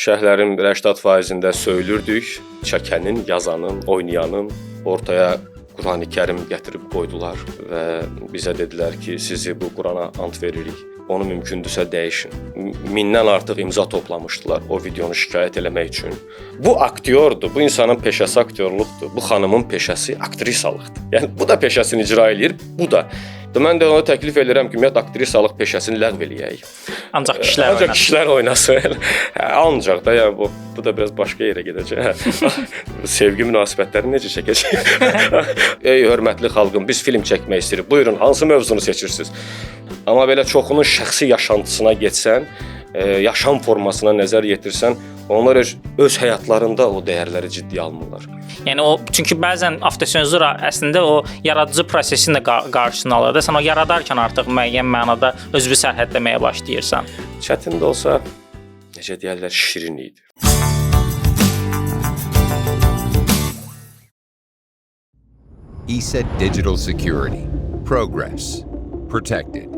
Şərhlərin 80%-ində söyülürdük. Çəkənin, yazanın, oynayanın ortaya Qurani-Kərim gətirib qoydular və bizə dedilər ki, sizi bu Qurana ant veririk. Onu mümkündürsə dəyişin. 1000-dən artıq imza toplamışdılar o videonu şikayət eləmək üçün. Bu aktyordur, bu insanın peşəsi aktyorluqdur. Bu xanımın peşəsi aktrisalıqdır. Yəni bu da peşəsini icra eləyir, bu da. Mən də ona təklif edirəm ki, ümumiyyətlə aktrisalıq peşəsini ləğv eləyək. Ancaq kişilər oynasın. Ancaq kişilər oynasın. Ancaq da yəni bu da biraz başqa yerə gedəcək. Sevgi münasibətlərini necə çəkəcək? Ey hörmətli xalqım, biz film çəkmək istəyirik. Buyurun, hansı mövzunu seçirsiniz? Amma belə çoxunun şəxsi yaşantısına getsən, yaşam formasına nəzər yetirsən, onlar öz həyatlarında o dəyərləri ciddiyə almırlar. Yəni o, çünki bəzən avtosenzura əslində o yaradıcı prosesin də qarşısını alır da. Sən o yaradarkən artıq müəyyən mənada özünü sərhədləməyə başlayırsan. Çətin də olsa, necə deyərlər, şirin idi. ESET Digital Security. Progress. Protected.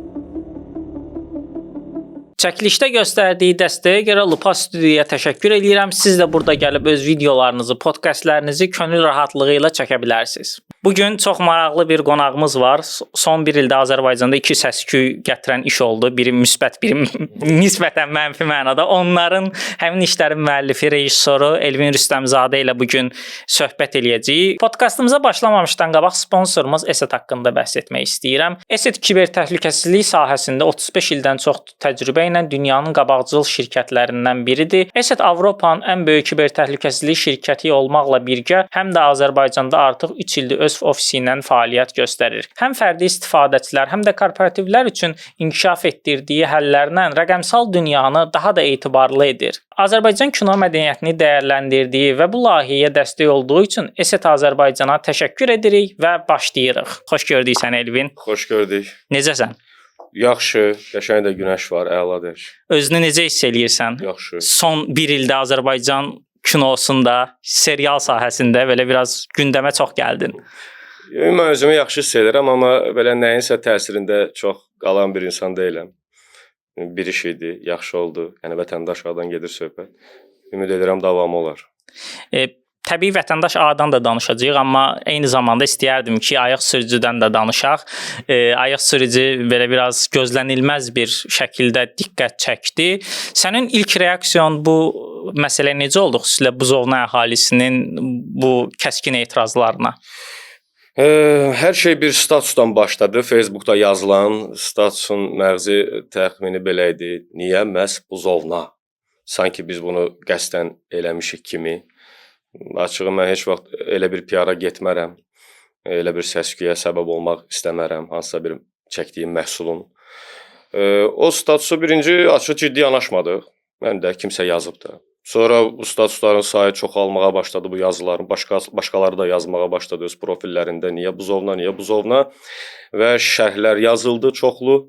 Çəkilişdə göstərdiyi dəstəyə görə Lupa Studioya təşəkkür edirəm. Siz də burada gəlib öz videolarınızı, podkastlarınızı könül rahatlığı ilə çəkə bilərsiniz. Bugün çox maraqlı bir qonağımız var. Son bir ildə Azərbaycanda iki səs-küy gətirən iş oldu. Biri müsbət, biri nisbətən mənfi mənada. Onların həmin işlərin müəllifi, rejissoru Elvin Rüstəmzadə ilə bugün söhbət eləyəcəyik. Podkastımıza başlamamışdan qabaq sponsorumuz ESET haqqında bəhs etmək istəyirəm. ESET kiber təhlükəsizlik sahəsində 35 ildən çox təcrübə ilə dünyanın qabaqcıl şirkətlərindən biridir. ESET Avropanın ən böyük kiber təhlükəsizlik şirkəti olmaqla birgə həm də Azərbaycanda artıq 3 ildir öz ofisi ilə fəaliyyət göstərir. Həm fərdi istifadəçilər, həm də korporativlər üçün inkişaf etdirdiyi həllərlə rəqəmsal dünyanı daha da etibarlı edir. Azərbaycan kino mədəniyyətini dəyərləndirdiyi və bu layihəyə dəstək olduğu üçün ESET Azərbaycana təşəkkür edirik və başlayırıq. Xoş gördük səni Elvin. Xoş gördük. Necəsən? Yaxşı, qəşəng də günəş var, əladır. Özünü necə hiss eləyirsən? Yaxşı. Son bir ildə Azərbaycan kinosunda, serial sahəsində belə biraz gündəmə çox gəldin. Mən özümü yaxşı hiss edirəm, amma belə nəyinsə təsirində çox qalan bir insan deyiləm. Bir iş idi, yaxşı oldu. Yəni vətəndaş A-dan gedir söhbət. Ümid edirəm davamı olar. Təbii vətəndaş A-dan da danışacağıq, amma eyni zamanda istəyərdim ki, ayaq sürücüdən də danışaq. Ayaq sürücü belə biraz gözlənilməz bir şəkildə diqqət çəkdi. Sənin ilk reaksiyon bu məsələ necə oldu, xüsusilə Buzovna əhalisinin bu kəskin etirazlarına? Hər şey bir statusdan başladı. Facebookda yazılan statusun məğzi təxmini belə idi. Niyə məhz Buzovna? Sanki biz bunu qəsdən eləmişik kimi. Açığı mən heç vaxt elə bir PR-a getmərəm. Elə bir səs-küyə səbəb olmaq istəmərəm hansısa bir çəkdiyim məhsulun. O statusu birinci açıq ciddi yanaşmadıq. Mən də kimsə yazıb da. Sonra bu statusların sayı çoxalmağa başladı, bu yazıların. Başqaları da yazmağa başladı öz profillərində. Niyə Buzovna, niyə Buzovna? Və şərhlər yazıldı çoxlu.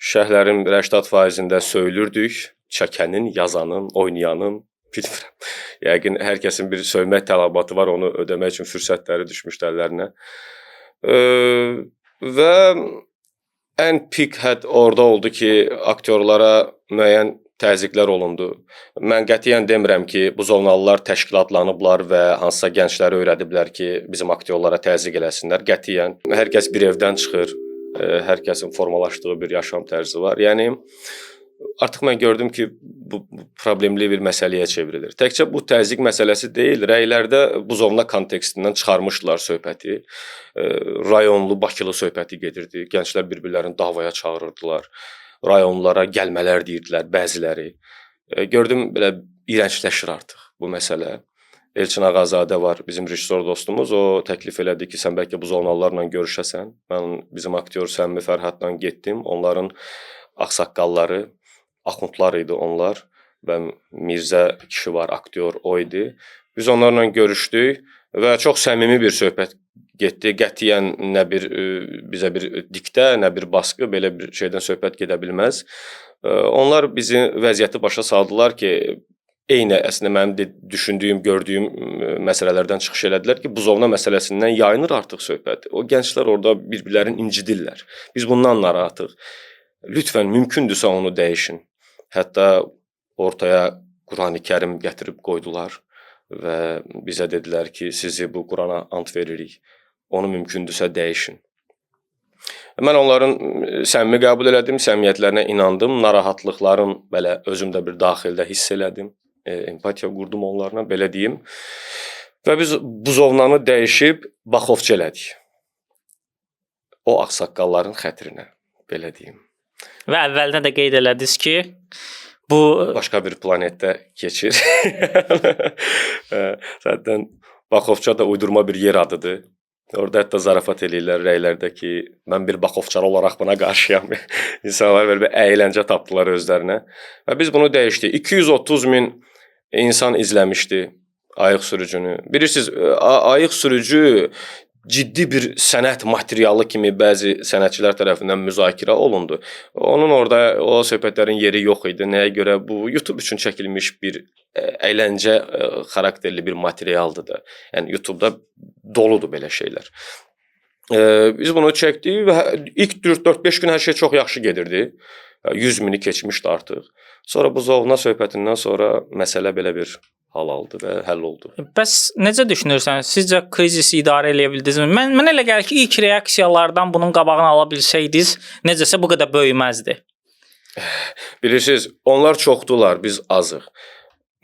Şərhlərin 80%-ində söyülürdük. Çəkənin, yazanın, oynayanın. Bilmirəm. Yəqin hər kəsin bir söymək tələbatı var, onu ödəmək üçün fürsətləri düşmüşdü əllərinə. Və ən pik hədd orada oldu ki, aktyorlara müəyyən təzyiqlər olundu. Mən qətiyyən demirəm ki, buzovnalılar təşkilatlanıblar və hansısa gəncləri öyrədiblər ki, bizim aktyorlara təzyiq eləsinlər. Qətiyyən. Hər kəs bir evdən çıxır, hər kəsin formalaşdığı bir yaşam tərzi var. Yəni artıq mən gördüm ki, bu problemli bir məsələyə çevrilir. Təkcə bu təzyiq məsələsi deyil, rəylərdə Buzovna kontekstindən çıxarmışdılar söhbəti. Rayonlu, Bakılı söhbəti gedirdi. Gənclər bir-birlərini davaya çağırırdılar. Rayonlara gəlmələr deyirdilər bəziləri. Gördüm, belə iyrəncləşir artıq bu məsələ. Elçin Ağazadə var, bizim rejissor dostumuz. O təklif elədi ki, sən bəlkə buzovnalılarla görüşəsən. Mən bizim aktyor Səmmi Fərhadla getdim. Onların ağsaqqalları, axundlar idi onlar və Mirzə kişi var, aktyor o idi. Biz onlarla görüşdük və çox səmimi bir söhbət getdi. Qətiyyən nə bir bizə bir diktə, nə bir baskı, belə bir şeydən söhbət gedə bilməz. Onlar bizi vəziyyəti başa saldılar ki, eyni əslində mənim düşündüyüm, gördüyüm məsələlərdən çıxış elədilər ki, Buzovna məsələsindən yayınır artıq söhbət. O gənclər orada bir-birlərini incidirlər. Biz bundan narahatıq. Lütfən mümkündürsə onu dəyişin. Hətta ortaya Qurani-Kərim gətirib qoydular və bizə dedilər ki, sizi bu Qurana ant veririk. Onu mümkündürsə dəyişin. Mən onların səmimi qəbul elədim, səmimiyyətlərinə inandım, narahatlıqların belə özüm də bir daxildə hiss elədim, empatiya qurdum onlarla, belə deyim. Və biz buzovnanı dəyişib Baxovça elədik. O ağsaqqalların xətrinə, belə deyim. Və əvvəldə də qeyd elədiniz ki, bu başqa bir planetdə keçir. Zaten Baxovça da uydurma bir yer adıdır. Orada hətta zarafat eləyirlər rəylərdə ki, mən bir Baxovçalı olaraq buna qarşıyam. İnsanlar belə bir əyləncə tapdılar özlərinə. Və biz bunu dəyişdik. 230 min insan izləmişdi Ayıq sürücünü. Bilirsiniz, Ayıq sürücü ciddi bir sənət materialı kimi bəzi sənətçilər tərəfindən müzakirə olundu. Onun orada o söhbətlərin yeri yox idi. Nəyə görə? Bu YouTube üçün çəkilmiş bir əyləncə xarakterli bir materialdır da. Yəni YouTube-da doludur belə şeylər. Biz bunu çəkdik və ilk 4-5 gün hər şey çox yaxşı gedirdi. 100 mini keçmişdi artıq. Sonra buzovna söhbətindən sonra məsələ belə bir hal aldı və həll oldu. Bəs necə düşünürsən? Sizcə krizisi idarə eləyə bildinizmi? Mən elə gəlir ki, ilk reaksiyalardan bunun qabağını ala bilsəydiniz, necəsə bu qədər böyüməzdi. Bilirsiniz, onlar çoxdular, biz azıq.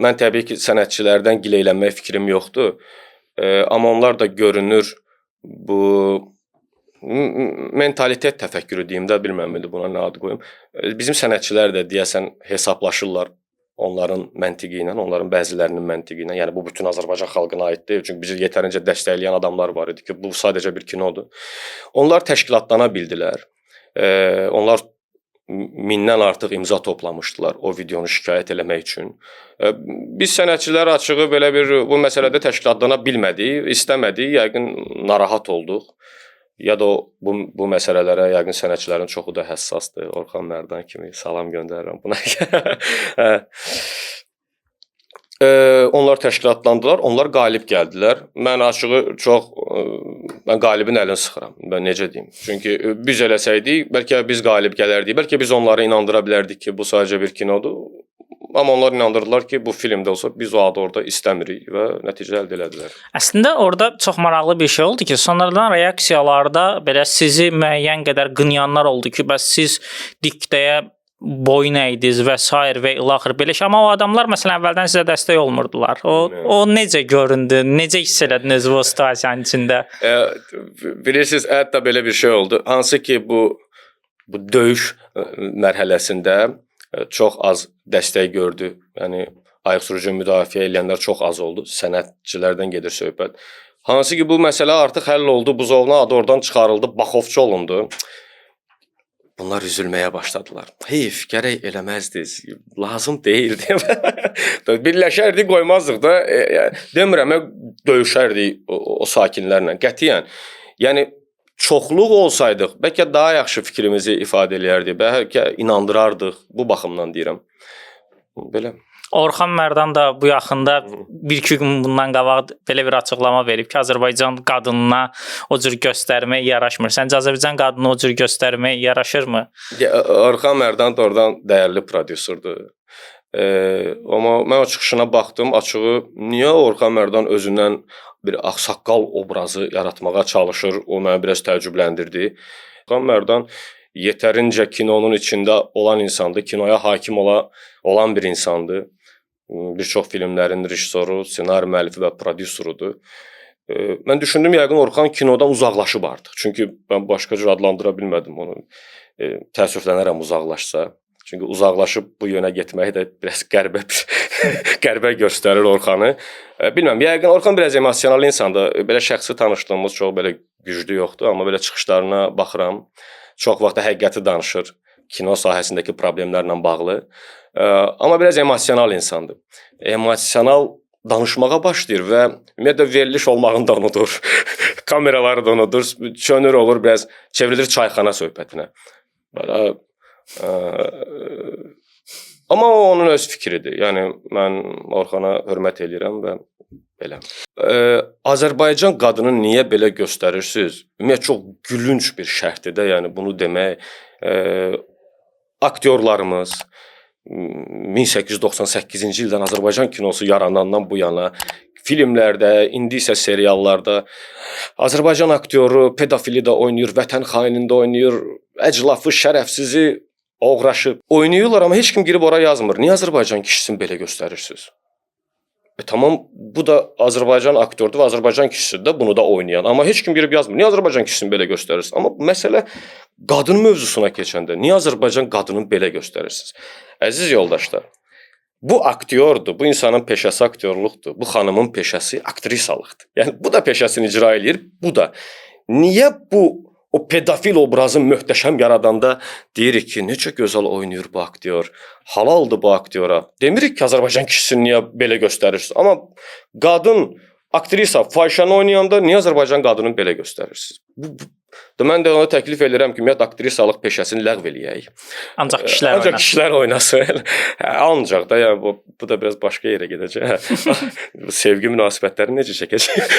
Mən təbii ki, sənətçilərdən gileylənmək fikrim yoxdur. Amma onlar da görünür bu mentalitet təfəkkürü deyim də, bilmirəm indi buna nə ad qoyum. Bizim sənətçilər də deyəsən hesablaşırlar onların məntiqi ilə, onların bəzilərinin məntiqi ilə. Yəni bu bütün Azərbaycan xalqına aid deyil. Çünki bizi yetərincə dəstəkləyən adamlar var idi ki, bu sadəcə bir kinodur. Onlar təşkilatlana bildilər. Onlar 1000-dən artıq imza toplamışdılar o videonu şikayət eləmək üçün. Biz sənətçilər açığı belə bir bu məsələdə təşkilatlana bilmədik, istəmədik, yəqin narahat olduq. Ya da bu məsələlərə yəqin sənətçilərin çoxu da həssasdır. Orxan Mərdan kimi salam göndərirəm buna. Onlar təşkilatlandılar, onlar qalib gəldilər. Mən açığı çox mən qalibin əlini sıxıram. Mən necə deyim? Çünki biz eləsəydik, bəlkə biz qalib gələrdik, bəlkə biz onları inandıra bilərdik ki, bu sadəcə bir kinodur. Amma onlar inandırdılar ki, bu filmdə olsa biz o adı orada istəmirik və nəticə əldə elədilər. Əslində orada çox maraqlı bir şey oldu ki, sonradan reaksiyalarda belə sizi müəyyən qədər qınayanlar oldu ki, bəs siz diktəyə boyun əydiniz və sair və ilaxır belə şey. Amma o adamlar məsələn əvvəldən sizə dəstək olmurdular. O necə göründü? Necə hiss elədiniz bu situasiyanın içində? Bilirsiniz, hətta belə bir şey oldu. Hansı ki bu döyüş mərhələsində çox az dəstək gördü. Yəni ayıq sürücü müdafiə edənlər çox az oldu. Sənətçilərdən gedir söhbət. Hansı ki bu məsələ artıq həll oldu. Buzovna adı oradan çıxarıldı, Baxovça olundu. Bunlar üzülməyə başladılar. Heyf, gərək eləməzdiniz. Lazım deyildi. Birləşərdik, qoymazdıq da. Demirəm, döyüşərdik o sakinlərlə. Qətiyyən. Yəni çoxluq olsaydıq, bəlkə daha yaxşı fikrimizi ifadə eləyərdik, bəlkə inandırardıq. Bu baxımdan deyirəm. Belə. Orxan Mərdan da bu yaxında bir-iki gün bundan qabaq belə bir açıqlama verib ki, Azərbaycan qadınına o cür göstərmək yaraşmır. Səncə Azərbaycan qadını o cür göstərmək yaraşırmı? Orxan Mərdan da oradan dəyərli prodüserdir. Amma mən o çıxışına baxdım, açığı niyə Orxan Mərdan özündən bir ağsaqqal obrazı yaratmağa çalışır, o məni biraz təəccübləndirdi. Orxan Mərdan yetərincə kinonun içində olan insandır, kinoya hakim olan bir insandır. Bir çox filmlərin rejissoru, ssenari müəllifi və prodüserudur. Mən düşündüm, yəqin Orxan kinodan uzaqlaşıb artıq. Çünki mən başqa cür adlandıra bilmədim onu. Təəssüflənərəm uzaqlaşsa. Çünki uzaqlaşıb bu yönə getməyi də biraz qəribə göstərir Orxanı. Bilməm, yəqin Orxan biraz emosional insandır. Belə şəxsi tanışlığımız çox belə güclü yoxdur, amma belə çıxışlarına baxıram. Çox vaxt da həqiqəti danışır kino sahəsindəki problemlərlə bağlı. Amma biraz emosional insandır. Emosional danışmağa başlayır və ümumiyyətlə veriliş olmağını da unudur. Kameraları da unudur. Çönür olur biraz, çevrilir çayxana söhbətinə. Belə, amma o onun öz fikridir. Yəni mən Orxana hörmət eləyirəm və belə. Azərbaycan qadını niyə belə göstərirsiniz? Ümumiyyətlə çox gülünc bir şərtdir də, yəni bunu demək. Aktyorlarımız, 1898-ci ildən Azərbaycan kinosu yaranandan bu yana filmlərdə, indi isə seriallarda Azərbaycan aktyoru pedofili də oynayır, vətən xainini də oynayır, əclafı, şərəfsizi oğraşı oynayırlar, amma heç kim girib ora yazmır. Niyə Azərbaycan kişisini belə göstərirsiniz? Tamam, bu da Azərbaycan aktyordur və Azərbaycan kişisidir də bunu da oynayan. Amma heç kim girib yazmır. Niyə Azərbaycan kişisini belə göstərirsiniz? Amma məsələ qadın mövzusuna keçəndə niyə Azərbaycan qadını belə göstərirsiniz? Əziz yoldaşlar, bu aktyordur, bu insanın peşəsi aktyorluqdur, bu xanımın peşəsi aktrisalıqdır. Yəni bu da peşəsini icra eləyir, bu da. Niyə bu o pedofil obrazı möhtəşəm yaradanda deyirik ki, necə gözəl oynayır bu aktyor, halaldır bu aktyora. Demirik ki, Azərbaycan kişisini niyə belə göstərirsiniz? Amma qadın aktrisa fahişəni oynayanda niyə Azərbaycan qadını belə göstərirsiniz? Mən də ona təklif edirəm ki, ümumiyyətlə aktrisalıq peşəsini ləğv eləyək. Ancaq kişilər oynasın. Ancaq kişilər oynasın. Ancaq da yəni bu da biraz başqa yerə gedəcək. Sevgi münasibətlərini necə çəkəcək?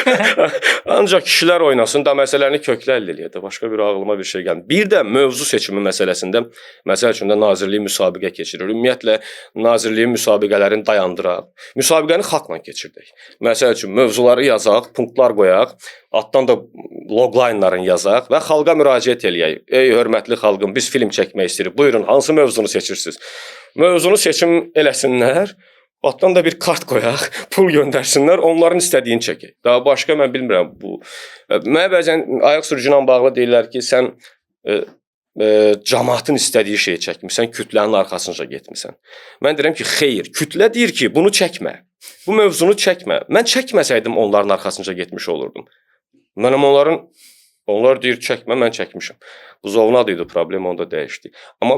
Ancaq kişilər oynasın da məsələni köklə həll eləyək də. Başqa bir ağlıma bir şey gəlmir. Bir də mövzu seçimi məsələsində, məsəl üçün də nazirlik müsabiqə keçirir. Ümumiyyətlə nazirliyin müsabiqələrini dayandıraq. Müsabiqəni xalqla keçirdək. Məsəl üçün mövzuları yazaq, punktlar qoyaq, altdan da loglaynların yazaq və xalqa müraciət eləyək. Ey hörmətli xalqım, biz film çəkmək istəyirik. Buyurun, hansı mövzunu seçirsiniz? Mövzunu seçim eləsinlər, altdan da bir kart qoyaq, pul göndərsinlər, onların istədiyini çəkək. Daha başqa mən bilmirəm bu. Mənə bəzən ayaq sürücü ilə bağlı deyirlər ki, sən cəmaatın istədiyi şeyi çəkmisən, kütlənin arxasınca getmisən. Mən deyirəm ki, xeyr, kütlə deyir ki, bunu çəkmə. Bu mövzunu çəkmə. Mən çəkməsəydim onların arxasınca getmiş olurdum. Mənim onlar deyir çəkmə, mən çəkmişəm. Buzovna idi problem, onu da dəyişdi. Amma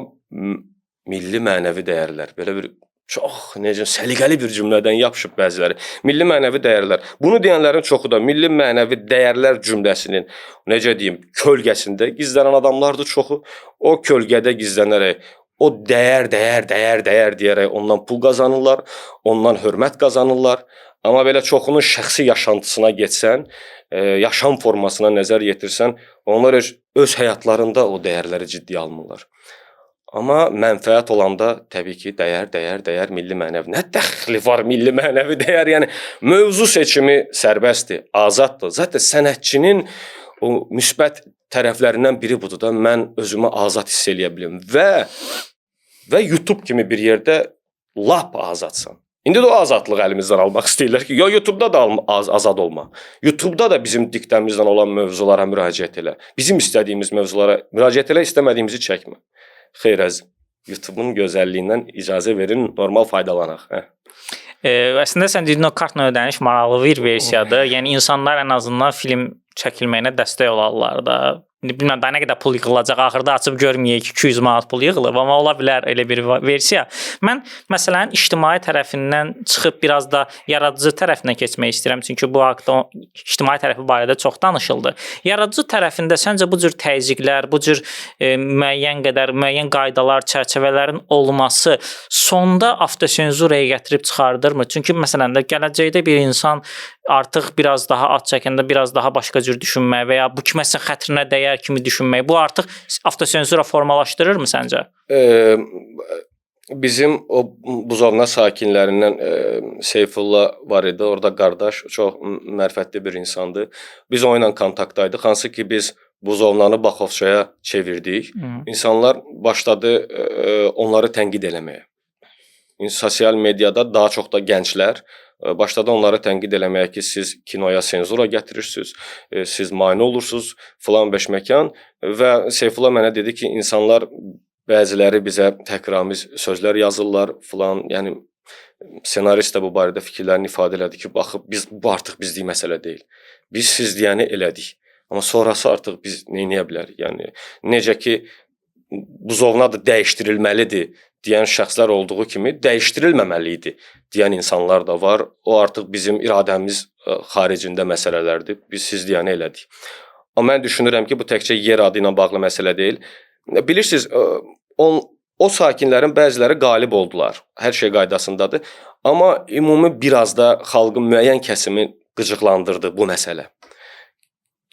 milli mənəvi dəyərlər, belə bir çox necə səliqəli bir cümlədən yapışıb bəziləri. Milli mənəvi dəyərlər. Bunu deyənlərin çoxu da milli mənəvi dəyərlər cümləsinin, necə deyim, kölgəsində gizlənən adamlardır çoxu. O kölgədə gizlənərək, o dəyər, dəyər, dəyər, dəyər deyərək ondan pul qazanırlar, ondan hörmət qazanırlar. Amma belə çoxunun şəxsi yaşantısına getsən, yaşam formasına nəzər yetirsən, onlar öz həyatlarında o dəyərləri ciddiyə almırlar. Amma mənfəət olanda təbii ki, dəyər, dəyər, dəyər, milli mənəvi. Nə dəxli var milli mənəvi dəyər? Yəni mövzu seçimi sərbəstdir, azaddır. Zaten sənətçinin o müsbət tərəflərindən biri budur da, mən özümü azad hiss eləyə bilim və YouTube kimi bir yerdə lap azadsan. İndi də o azadlığı əlimizdən almaq istəyirlər ki, ya YouTube-da da azad olma. YouTube-da da bizim diktəmizdən olan mövzulara müraciət elə. Bizim istədiyimiz mövzulara müraciət elə, istəmədiyimizi çəkmə. Xeyr əzizim, YouTube-un gözəlliyindən icazə verin, normal faydalanaq. Hə. Əslində sən dedin o kartla ödəniş maraqlı bir versiyadır. Yəni insanlar ən azından film çəkilməyinə dəstək olarlar da. Bilmirəm daha nə qədər pul yığılacaq, axırda açıb görməyək ki, 200 manat pul yığılıb, amma ola bilər elə bir versiya. Mən məsələnin ictimai tərəfindən çıxıb biraz da yaradıcı tərəfinə keçmək istəyirəm, çünki bu haqda ictimai tərəfi barədə çox danışıldı. Yaradıcı tərəfində səncə bu cür təzyiqlər, bu cür müəyyən qədər müəyyən qaydalar, çərçivələrin olması sonda avtosenzuraya gətirib çıxardırmı? Çünki məsələn də gələcəkdə bir insan artıq biraz daha ad çəkəndə biraz daha başqa cür düşünmək və ya bu kiməsə xətrinə dəyər kimi düşünmək, bu artıq avtosenzura formalaşdırırmı səncə? Bizim o Buzovna sakinlərindən Seyfullah var idi, orada qardaş, çox mərifətli bir insandır. Biz onunla kontaktdaydıq, hansı ki biz Buzovnanı Baxovçaya çevirdik. İnsanlar başladı onları tənqid eləməyə. Sosial mediada daha çox da gənclər başladı onları tənqid eləməyə ki, siz kinoya senzura gətirirsiniz, siz mane olursunuz, filan beş məkan. Və Seyfullah mənə dedi ki, insanlar bəziləri bizə təhqiramiz sözlər yazırlar, filan, yəni senarist də bu barədə fikirlərini ifadə elədi ki, baxıb biz bu artıq bizlik məsələ deyil. Biz siz deyəni elədik. Amma sonrası artıq biz nə edə bilərik? Yəni necə ki buzovna da dəyişdirilməlidir deyən şəxslər olduğu kimi dəyişdirilməməli idi deyən insanlar da var. O artıq bizim iradəmiz xaricində məsələlərdir. Biz siz deyəni elədik. Amma mən düşünürəm ki, bu təkcə yer adı ilə bağlı məsələ deyil. Bilirsiniz, o sakinlərin bəziləri qalib oldular. Hər şey qaydasındadır. Amma ümumi biraz da xalqın müəyyən kəsimi qıcıqlandırdı bu məsələ.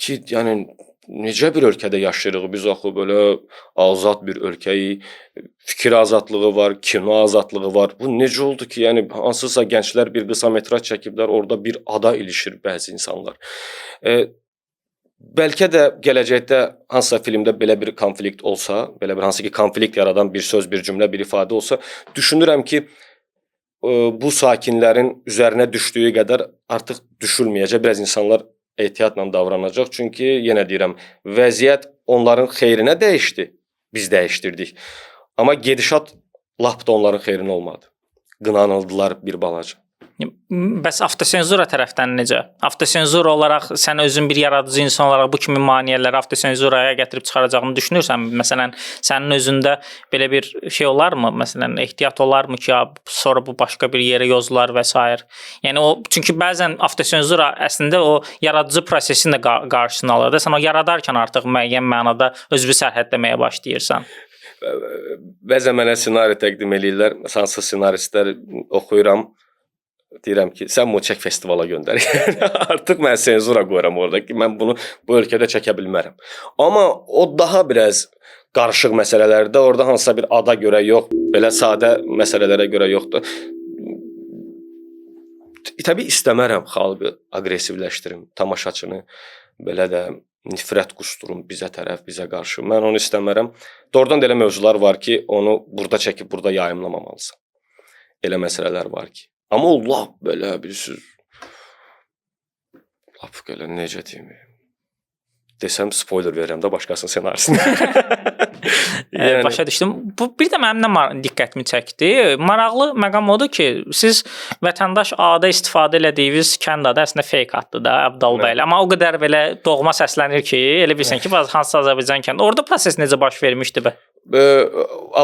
Ki, yəni Necə bir ölkədə yaşayırıq biz axı, belə azad bir ölkəyik. Fikir azadlığı var, kino azadlığı var. Bu necə oldu ki, yəni hansısa gənclər bir qısa metraj çəkiblər, orada bir ada ilişir bəzi insanlar. Bəlkə də gələcəkdə hansısa filmdə belə bir konflikt olsa, belə bir hansı ki konflikt yaradan bir söz, bir cümlə, bir ifadə olsa, düşünürəm ki, bu sakinlərin üzərinə düşdüyü qədər artıq düşülməyəcək. Biraz insanlar ehtiyatla davranacaq. Çünki yenə deyirəm, vəziyyət onların xeyrinə dəyişdi. Biz dəyişdirdik. Amma gedişat lap da onların xeyrinə olmadı. Qınanıldılar bir balaca. Bəs avtosenzura tərəfdən necə? Avtosenzura olaraq sən özün bir yaradıcı insan olaraq bu kimi maneələri avtosenzuraya gətirib çıxaracağını düşünürsənmi? Məsələn, sənin özündə belə bir şey olarmı? Məsələn, ehtiyat olarmı ki, ya, sonra bu başqa bir yerə yozular və s. Yəni o, çünki bəzən avtosenzura əslində o yaradıcı prosesin də qarşısını alır da. Sən o yaradarkən artıq müəyyən mənada özünü sərhədləməyə başlayırsan. Bəzən mənə ssenari təqdim eləyirlər. Hansısa ssenaristlər oxuyuram. Deyirəm ki, sən bunu çək festivala göndər. Artıq mən senzura qoyuram orada ki, mən bunu bu ölkədə çəkə bilmərəm. Amma o daha biraz qarışıq məsələlərdə, orada hansısa bir ada görə yox, belə sadə məsələlərə görə yoxdur. Təbii istəmərəm xalqı aqressivləşdirim, tamaşaçını belə də nifrət qusturum bizə tərəf, bizə qarşı. Mən onu istəmərəm. Doğrudan da elə mövzular var ki, onu burada çəkib burada yayımlamamalısan. Elə məsələlər var ki. Amma o lap belə bilirsiniz, lap belə necə deyim, desəm spoiler verirəm də başqasının ssenarisini. Yəni... Başa düşdüm. Bu bir də mənim nə diqqətimi çəkdi. Maraqlı məqam odur ki, siz vətəndaş A-da istifadə elədiyiniz kənd adı əslində fake addır da, Abdalbəyli. Amma o qədər belə doğma səslənir ki, elə bilirsən ki, hansısa Azərbaycan kəndi. Orada proses necə baş vermişdi bə?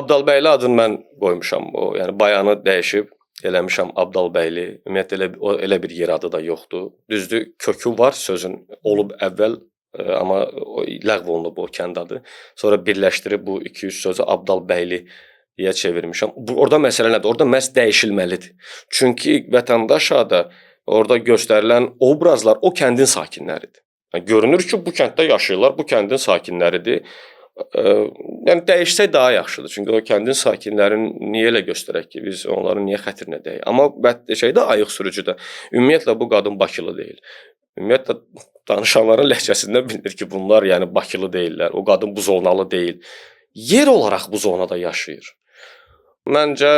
Abdalbəyli adını mən qoymuşam. O, yəni bayanı dəyişib eləmişəm Abdalbəyli. Ümumiyyətlə elə bir yer adı da yoxdur. Düzdür, kökü var sözün, olub əvvəl, amma ləğv olunub o kənd adı. Sonra birləşdirib bu 200 sözü Abdalbəyli deyə çevirmişəm. Orada məsələ nədir? Orada məhz dəyişilməlidir. Çünki vətəndaş adı orada göstərilən obrazlar o kəndin sakinləridir. Yəni, görünür ki, bu kənddə yaşayırlar, bu kəndin sakinləridir. Yəni dəyişsək daha yaxşıdır. Çünki o kəndin sakinlərini niyə elə göstərək ki, biz onların niyə xətrinə dəyik? Amma şeydə ayıq sürücüdə ümumiyyətlə bu qadın Bakılı deyil. Ümumiyyətlə danışanların ləhcəsindən bilinir ki, bunlar yəni Bakılı deyillər. O qadın bu zonalı deyil. Yer olaraq bu zonada yaşayır. Məncə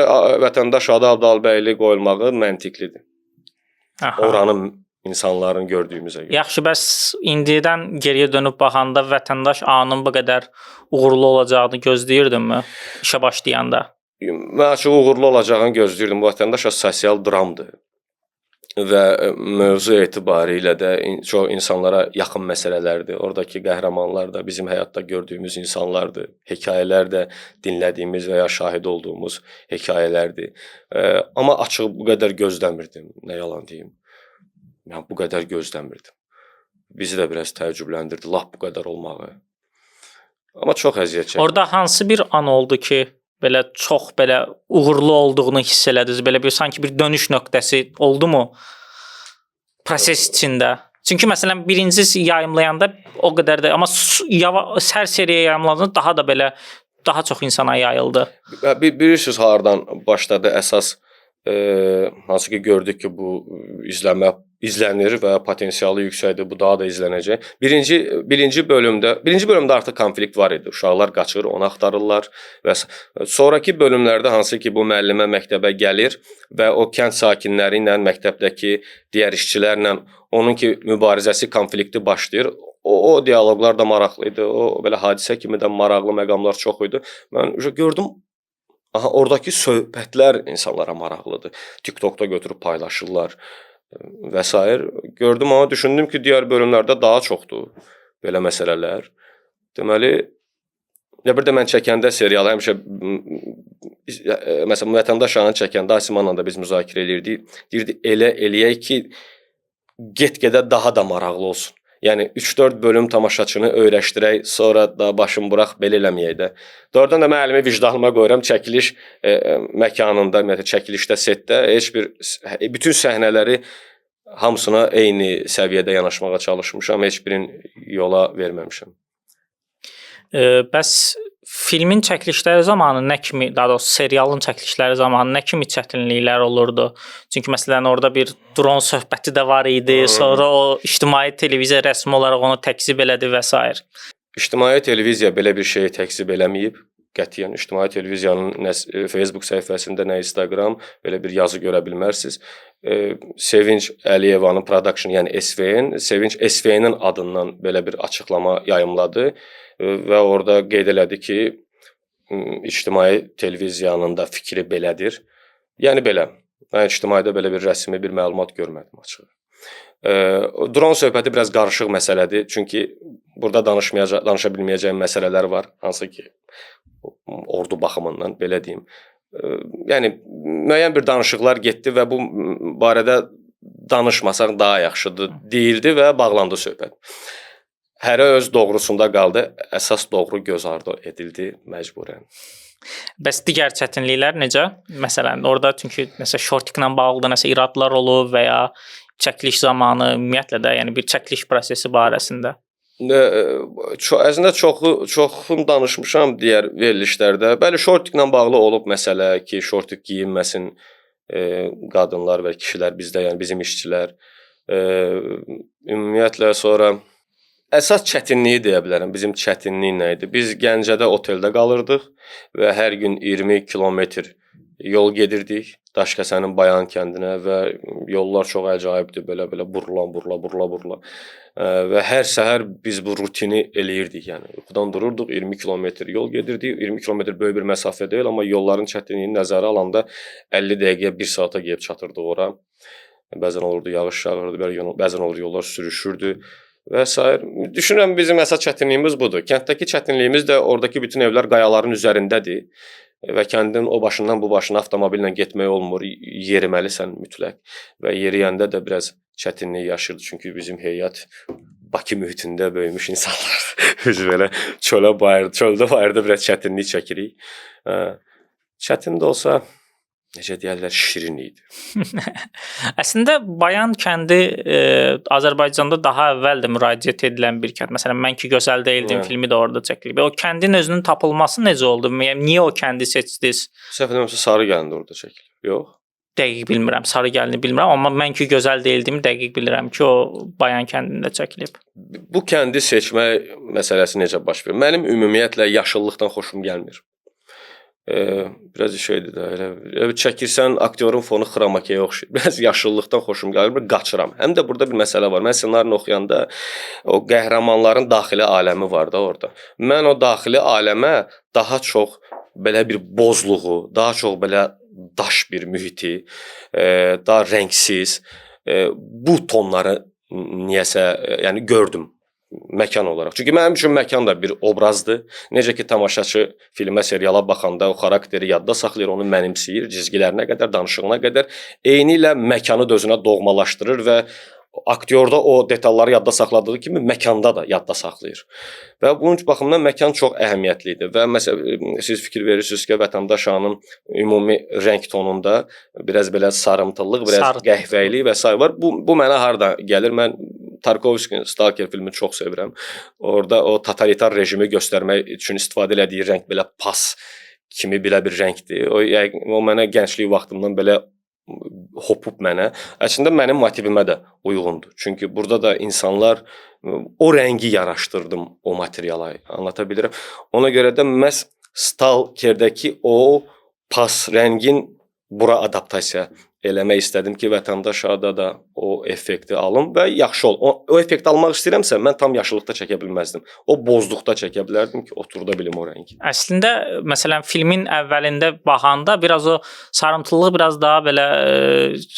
vətəndaş adı Abdalbəyli qoyulmağı məntiqlidir. Aha. Oranın insanların gördüyümüzə görə. Yaxşı, bəs indidən geriyə dönüb baxanda vətəndaş A-nın bu qədər uğurlu olacağını gözləyirdinmi işə başlayanda? Mən açıq uğurlu olacağını gözləyirdim. Bu vətəndaş A sosial dramdır və mövzu etibarilə də çox insanlara yaxın məsələlərdir. Oradakı qəhrəmanlar da bizim həyatda gördüyümüz insanlardır. Hekayələr də dinlədiyimiz və ya şahid olduğumuz hekayələrdir. Amma açıq bu qədər gözləmirdim, nə yalan deyim. Yəni bu qədər gözləmirdim. Bizi də biraz təəccübləndirdi lap bu qədər olmağı. Amma çox əziyyət çəkdim. Orada hansı bir an oldu ki, belə çox belə uğurlu olduğunu hiss elədiniz? Belə bir sanki bir dönüş nöqtəsi oldu mu proses içində? Çünki məsələn birinci yayımlayanda o qədər də, amma hər seriya yayımladığında daha da belə daha çox insana yayıldı. Bilirsiniz hardan başladı əsas, hansı ki gördük ki bu izlənmə izlənir və potensialı yüksəkdir, bu daha da izlənəcək. Birinci bölümdə artıq konflikt var idi. Uşaqlar qaçır, onu axtarırlar və sonrakı bölümlərdə hansı ki bu müəllimə məktəbə gəlir və o kənd sakinləri ilə, məktəbdəki digər işçilərlə onun ki mübarizəsi, konflikti başlayır. O dialoqlar da maraqlı idi. O belə hadisə kimi də maraqlı məqamlar çox idi. Mən gördüm, aha, oradakı söhbətlər insanlara maraqlıdır. TikTokda götürüb paylaşırlar və s. Gördüm, amma düşündüm ki, digər bölümlərdə daha çoxdur belə məsələlər. Deməli, ya bir də mən çəkəndə serialı həmişə, məsələn, Vətəndaş A-nı çəkəndə Asimanla da biz müzakirə eləyirdik. Deyirdi, elə eləyək ki, get-gedə daha da maraqlı olsun. Yəni 3-4 bölüm tamaşaçını öyrəşdirək, sonra da başım bıraq, belə eləməyək də. Doğrudan da mən əlimi vicdanıma qoyuram, çəkiliş məkanında, ümumiyyətlə çəkilişdə, setdə heç bir bütün səhnələri hamısına eyni səviyyədə yanaşmağa çalışmışam, heç birini yola verməmişəm. Bəs filmin çəkilişləri zamanı nə kimi, daha doğrusu serialın çəkilişləri zamanı nə kimi çətinliklər olurdu? Çünki məsələn orada bir dron söhbəti də var idi. Sonra o ictimai televiziya rəsmi olaraq onu təkzib elədi və s. İctimai televiziya belə bir şeyi təkzib eləməyib. Qətiyyən ictimai televiziyanın nə Facebook səhifəsində, nə Instagram belə bir yazı görə bilmərsiniz. Sevinç Əliyevanın production, yəni SVN, Sevinç SVN-in adından belə bir açıqlama yayımladı və orada qeyd elədi ki, ictimai televiziyanın da fikri belədir. Yəni belə. Mən ictimaidə belə bir rəsmi bir məlumat görmədim açığı. Dron söhbəti biraz qarışıq məsələdir. Çünki burada danışa bilməyəcəyim məsələlər var, hansı ki ordu baxımından belə deyim. Yəni müəyyən bir danışıqlar getdi və bu barədə danışmasaq daha yaxşıdır deyildi və bağlandı söhbət. Hərə öz doğrusunda qaldı. Əsas doğru göz ardı edildi məcburən. Bəs digər çətinliklər necə? Məsələn, orada çünki məsələn şortiklə bağlı da nəsə iradlar olub və ya çəkiliş zamanı ümumiyyətlə də, yəni bir çəkiliş prosesi barəsində. Əslində çoxun danışmışam digər verilişlərdə. Bəli, şortiklə bağlı olub məsələ ki, şortik geyinməsin qadınlar və kişilər bizdə, yəni bizim işçilər. Ümumiyyətlə sonra əsas çətinliyi deyə bilərəm. Bizim çətinlik nə idi? Biz Gəncədə oteldə qalırdıq və hər gün 20 kilometr yol gedirdik Daşkəsənin Bayan kəndinə və yollar çox əcaibdir, belə-belə burula-burula. Və hər səhər biz bu rutini eləyirdik, yəni yuxudan dururduq, 20 kilometr yol gedirdik. 20 kilometr böyük bir məsafə deyil, amma yolların çətinliyini nəzərə alanda 50 dəqiqəyə 1 saata gedib çatırdıq ora. Bəzən olurdu yağış yağırdı, bəzən olurdu yollar sürüşürdü və sair. Düşünürəm bizim əsas çətinliyimiz budur. Kənddəki çətinliyimiz də oradakı bütün evlər qayaların üzərindədir və kəndin o başından bu başına avtomobillə getmək olmur, yeriməlisən mütləq və yeriyəndə də biraz çətinlik yaşayırdı. Çünki bizim heyət Bakı mühitində böyümüş insanlar. Biz belə çöldə bayırda biraz çətinlik çəkirik. Çətin də olsa, necə deyərlər, şirin idi. Əslində Bayan kəndi Azərbaycanda daha əvvəl də müraciət edilən bir kənd. Məsələn, Mən ki gözəl deyildim filmi də orada çəkilib. O kəndin özünün tapılması necə oldu? Yəni niyə o kəndi seçdiniz? Səhv eləmirəmsə Sarı Gəlin də orada çəkilib. Yox. Dəqiq bilmirəm, Sarı Gəlini bilmirəm, amma Mən ki gözəl deyildim dəqiq bilirəm ki, o Bayan kəndində çəkilib. Bu kəndi seçmək məsələsi necə baş verir? Mənim ümumiyyətlə yaşıllıqdan xoşum gəlmir. Biraz şeydir də, elə çəkirsən aktyorun fonu xromakeyə oxşayır. Biraz yaşıllıqdan xoşum gəlir, qaçıram. Həm də burada bir məsələ var. Mən ssenarini oxuyanda o qəhrəmanların daxili aləmi var da orada. Mən o daxili aləmə daha çox belə bir bozluğu, daha çox belə daş bir mühiti, daha rəngsiz bu tonları niyəsə, yəni gördüm məkan olaraq. Çünki mənim üçün məkan da bir obrazdır. Necə ki tamaşaçı filmə, seriala baxanda o xarakteri yadda saxlayır, onu mənimsəyir, cizgilərinə qədər, danışığına qədər. Eynilə məkanı da özünə doğmalaşdırır və aktyorda o detalları yadda saxladığı kimi məkanda da yadda saxlayır. Və bunun baxımından məkan çox əhəmiyyətli idi. Və məsələn siz fikir verirsiniz ki, Vətəndaş Ağanın ümumi rəng tonunda biraz belə sarımtıllıq, biraz qəhvəylik və sair var. Bu mənə harda gəlir? Mən Tarkovskinin Stalker filmini çox sevirəm. Orada o totalitar rejimi göstərmək üçün istifadə elədiyi rəng belə pas kimi belə bir rəngdir. O mənə gənclik vaxtımdan belə hopub mənə. Əslində mənim motivimə də uyğundur. Çünki burada da insanlar o rəngi yaraşdırdım o materiala, anlata bilirəm. Ona görə də məhz Stalkerdəki o pas rəngin bura adaptasiya eləmək istədim ki, Vətəndaş Ağada da o effekti alım və yaxşı ol. O effekti almaq istəyirəmsə, mən tam yaşıllıqda çəkə bilməzdim. O bozluqda çəkə bilərdim ki, oturda bilim o rəngi. Əslində, məsələn, filmin əvvəlində baxanda biraz o sarımtıllıq biraz daha belə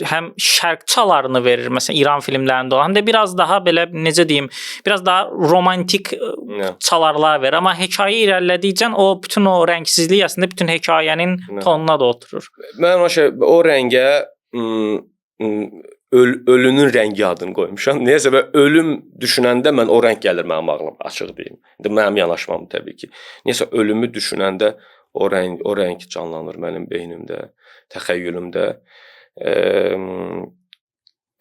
həm şərq çalarını verir, məsələn, İran filmlərində olan, həm də biraz daha belə, necə deyim, biraz daha romantik çalarlar verir. Amma hekayə irəlilədikcə o bütün o rəngsizlik əslində bütün hekayənin tonuna da oturur. Mən o rəngə ölünün rəngi adını qoymuşam. Niyəsə və ölüm düşünəndə mən o rəng gəlir mənim ağlıma, açıq deyim. İndi mənim yanaşmam təbii ki. Niyəsə ölümü düşünəndə o rəng canlanır mənim beynimdə, təxəyyülümdə.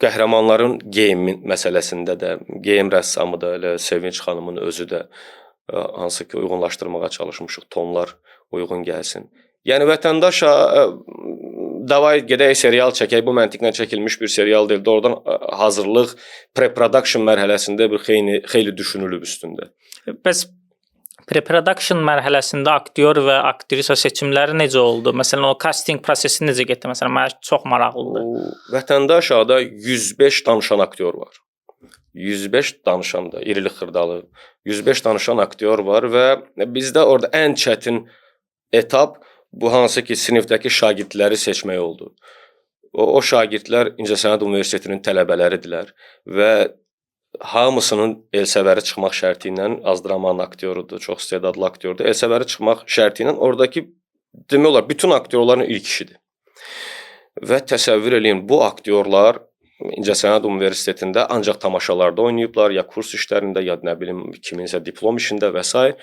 Qəhrəmanların geyimin məsələsində də, geyim rəssamı da, elə Sevinç xanımın özü də Hansı ki uyğunlaşdırmağa çalışmışıq, tonlar uyğun gəlsin. Yəni Vətəndaş davay gedək serial çəkək, bu məntiqlə çəkilmiş bir serial deyil. Doğrudan hazırlıq, pre-production mərhələsində bir xeyli düşünülüb üstündə. Bəs pre-production mərhələsində aktyor və aktrisa seçimləri necə oldu? Məsələn, o casting prosesi necə getdi? Məsələn, mənə çox maraqlıdır. Vətəndaş ada 105 danışan aktyor var. 105 danışan da, irili xırdalı 105 danışan aktyor var və bizdə orada ən çətin etap bu hansı ki sinifdəki şagirdləri seçmək oldu. O şagirdlər İncəsənət Universitetinin tələbələridirlər və hamısının Elsəvəri çıxmaq şərti ilə, az dramanın aktyorudur, çox istedadlı aktyordur. Elsəvəri çıxmaq şərti ilə oradakı demək olar bütün aktyorların ilk işidir. Və təsəvvür eləyin, bu aktyorlar İncəsənət Universitetində ancaq tamaşalarda oynayıblar, ya kurs işlərində, ya nə bilim kiminsə diplom işində və sair.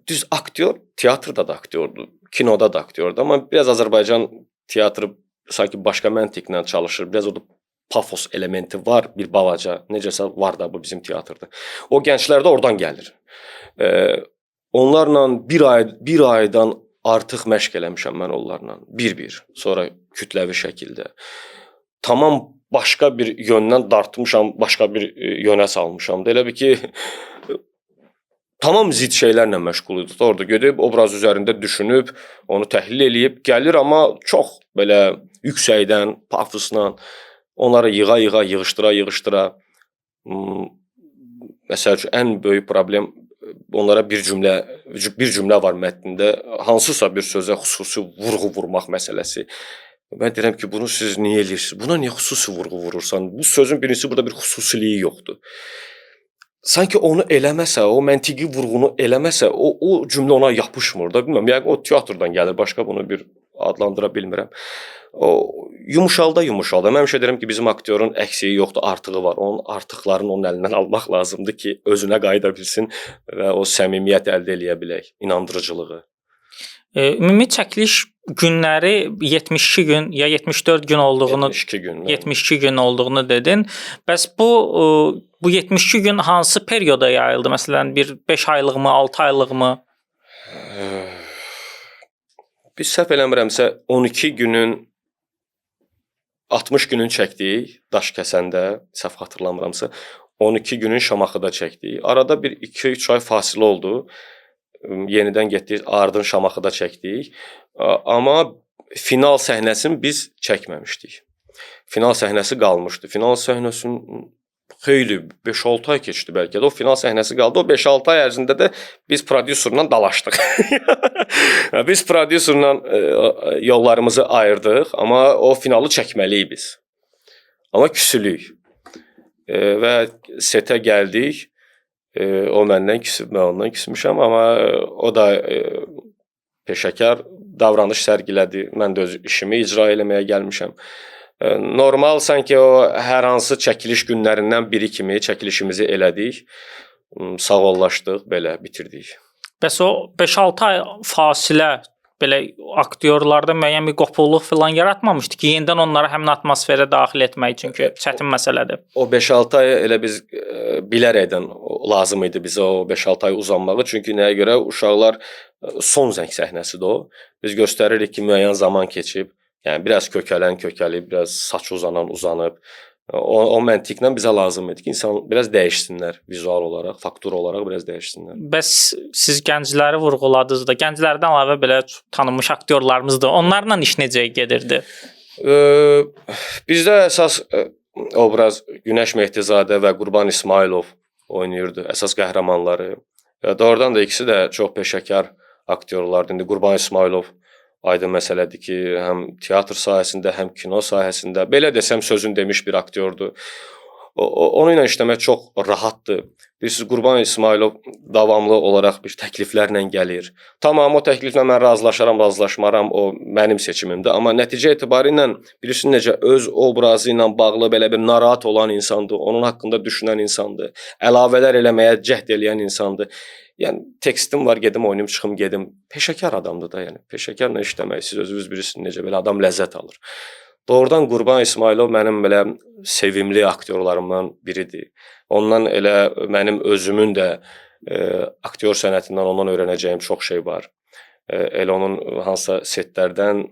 Düz aktyor teatrda da aktyordur, kinoda da aktyordur, amma biraz Azərbaycan teatrı sanki başqa məntiqlə çalışır. Biraz orada pafos elementi var bir balaca, necəsə var da bu bizim teatrda. O gənclər də oradan gəlir. Onlarla bir aydan artıq məşq eləmişəm mən onlarla. Bir-bir, sonra kütləvi şəkildə. Tamam başqa bir yöndən dartmışam, başqa bir yönə salmışam da. Elə bir ki tamam zid şeylərlə məşğul idi. Orada gedib obraz üzərində düşünüb, onu təhlil eləyib gəlir, amma çox belə yüksəkdən, pafosla onları yığa-yığa, yığışdıra-yığışdıra. Məsəl üçün ən böyük problem onlara bir cümlə var mətnində, hansısa bir sözə xüsusi vurğu vurmaq məsələsi. Mən deyirəm ki, bunu siz niyə eləyirsiniz? Buna niyə xüsusi vurğu vurursan? Bu sözün birincisi burada bir xüsusiliyi yoxdur. Sanki onu eləməsə, o məntiqi vurğunu eləməsə, o cümlə ona yapışmır da, bilmirəm. Yəni o teatrdan gəlir, başqa bunu bir adlandıra bilmirəm. O yumuşalda. Mən həmişə deyirəm ki, bizim aktyorun əksiyi yoxdur, artığı var. Onun artıqlarını onun əlindən almaq lazımdır ki, özünə qayıda bilsin və o səmimiyyət əldə eləyə bilək, inandırıcılığı. Ümumi çəkiliş günləri 72 gün ya 74 gün olduğunu 72 gün. 72 gün olduğunu dedin. Bəs bu 72 gün hansı perioda yayıldı? Məsələn, bir 5 aylıqmı, 6 aylıqmı? Biz səhv eləmirəmsə 12 günün 60 günün çəkdik Daşkəsəndə, səhv xatırlamıramsa 12 günün Şamaxıda çəkdik. Arada bir 2-3 ay fasilə oldu. Yenidən getdik, ardın Şamaxıda çəkdik. Amma final səhnəsini biz çəkməmişdik. Final səhnəsi qalmışdı. Final səhnəsinin xeyli 5-6 ay keçdi bəlkə də. O final səhnəsi qaldı. O 5-6 ay ərzində də biz prodüserlə dalaşdıq. Biz prodüserlə yollarımızı ayırdıq, amma o finalı çəkməliyik biz. Amma küsülük. Və setə gəldik. O məndən küsüb, mən ondan küsmüşəm, amma o da peşəkar davranış sərgilədi. Mən də öz işimi icra eləməyə gəlmişəm. Normal sanki o hər hansı çəkiliş günlərindən biri kimi çəkilişimizi elədik. Sağollaşdıq, belə bitirdik. Bəs o 5-6 ay fasilə belə aktyorlarda müəyyən bir qopuqluq filan yaratmamışdı ki, yenidən onları həmin atmosferə daxil etmək, çünki çətin məsələdir. O 5-6 ay elə biz bilərəkdən lazım idi bizə o 5-6 ay uzanmağı. Çünki nəyə görə uşaqlar son zəng səhnəsidir o. Biz göstəririk ki, müəyyən zaman keçib, yəni biraz kökələn kökəlib, biraz saç uzanan uzanıb. O məntiqlə bizə lazım idi ki, insan biraz dəyişsinlər vizual olaraq, faktur olaraq biraz dəyişsinlər. Bəs siz gəncləri vurğuladınız da, gənclərdən əlavə belə tanınmış aktyorlarımız da, onlarla iş necə gedirdi? Bizdə əsas obraz Günəş Mehdizadə və Qurban İsmayılov oynayırdı, əsas qəhrəmanları. Doğrudan da ikisi də çox peşəkar aktyorlardı. İndi Qurban İsmayılov aydın məsələdir ki, həm teatr sahəsində, həm kino sahəsində, belə desəm sözün demiş bir aktyordur. Onunla işləmək çox rahatdır. Bilirsiniz, Qurban İsmayılov davamlı olaraq bir təkliflərlə gəlir. Tamam, o təkliflə mən razılaşaram, razılaşmaram, o mənim seçimimdir. Amma nəticə etibarı ilə bilirsiniz necə öz obrazı ilə bağlı belə bir narahat olan insandır, onun haqqında düşünən insandır, əlavələr eləməyə cəhd eləyən insandır. Yəni tekstim var, gedim oynayım, çıxım, gedim. Peşəkar adamdır da, yəni. Peşəkarla işləmək, siz özünüz bilirsiniz necə belə adam ləzzət alır. Doğrudan Qurban İsmayılov mənim belə sevimli aktyorlarımdan biridir. Ondan elə mənim özümün də aktyor sənətindən ondan öyrənəcəyim çox şey var. Elə onun hansısa setlərdən,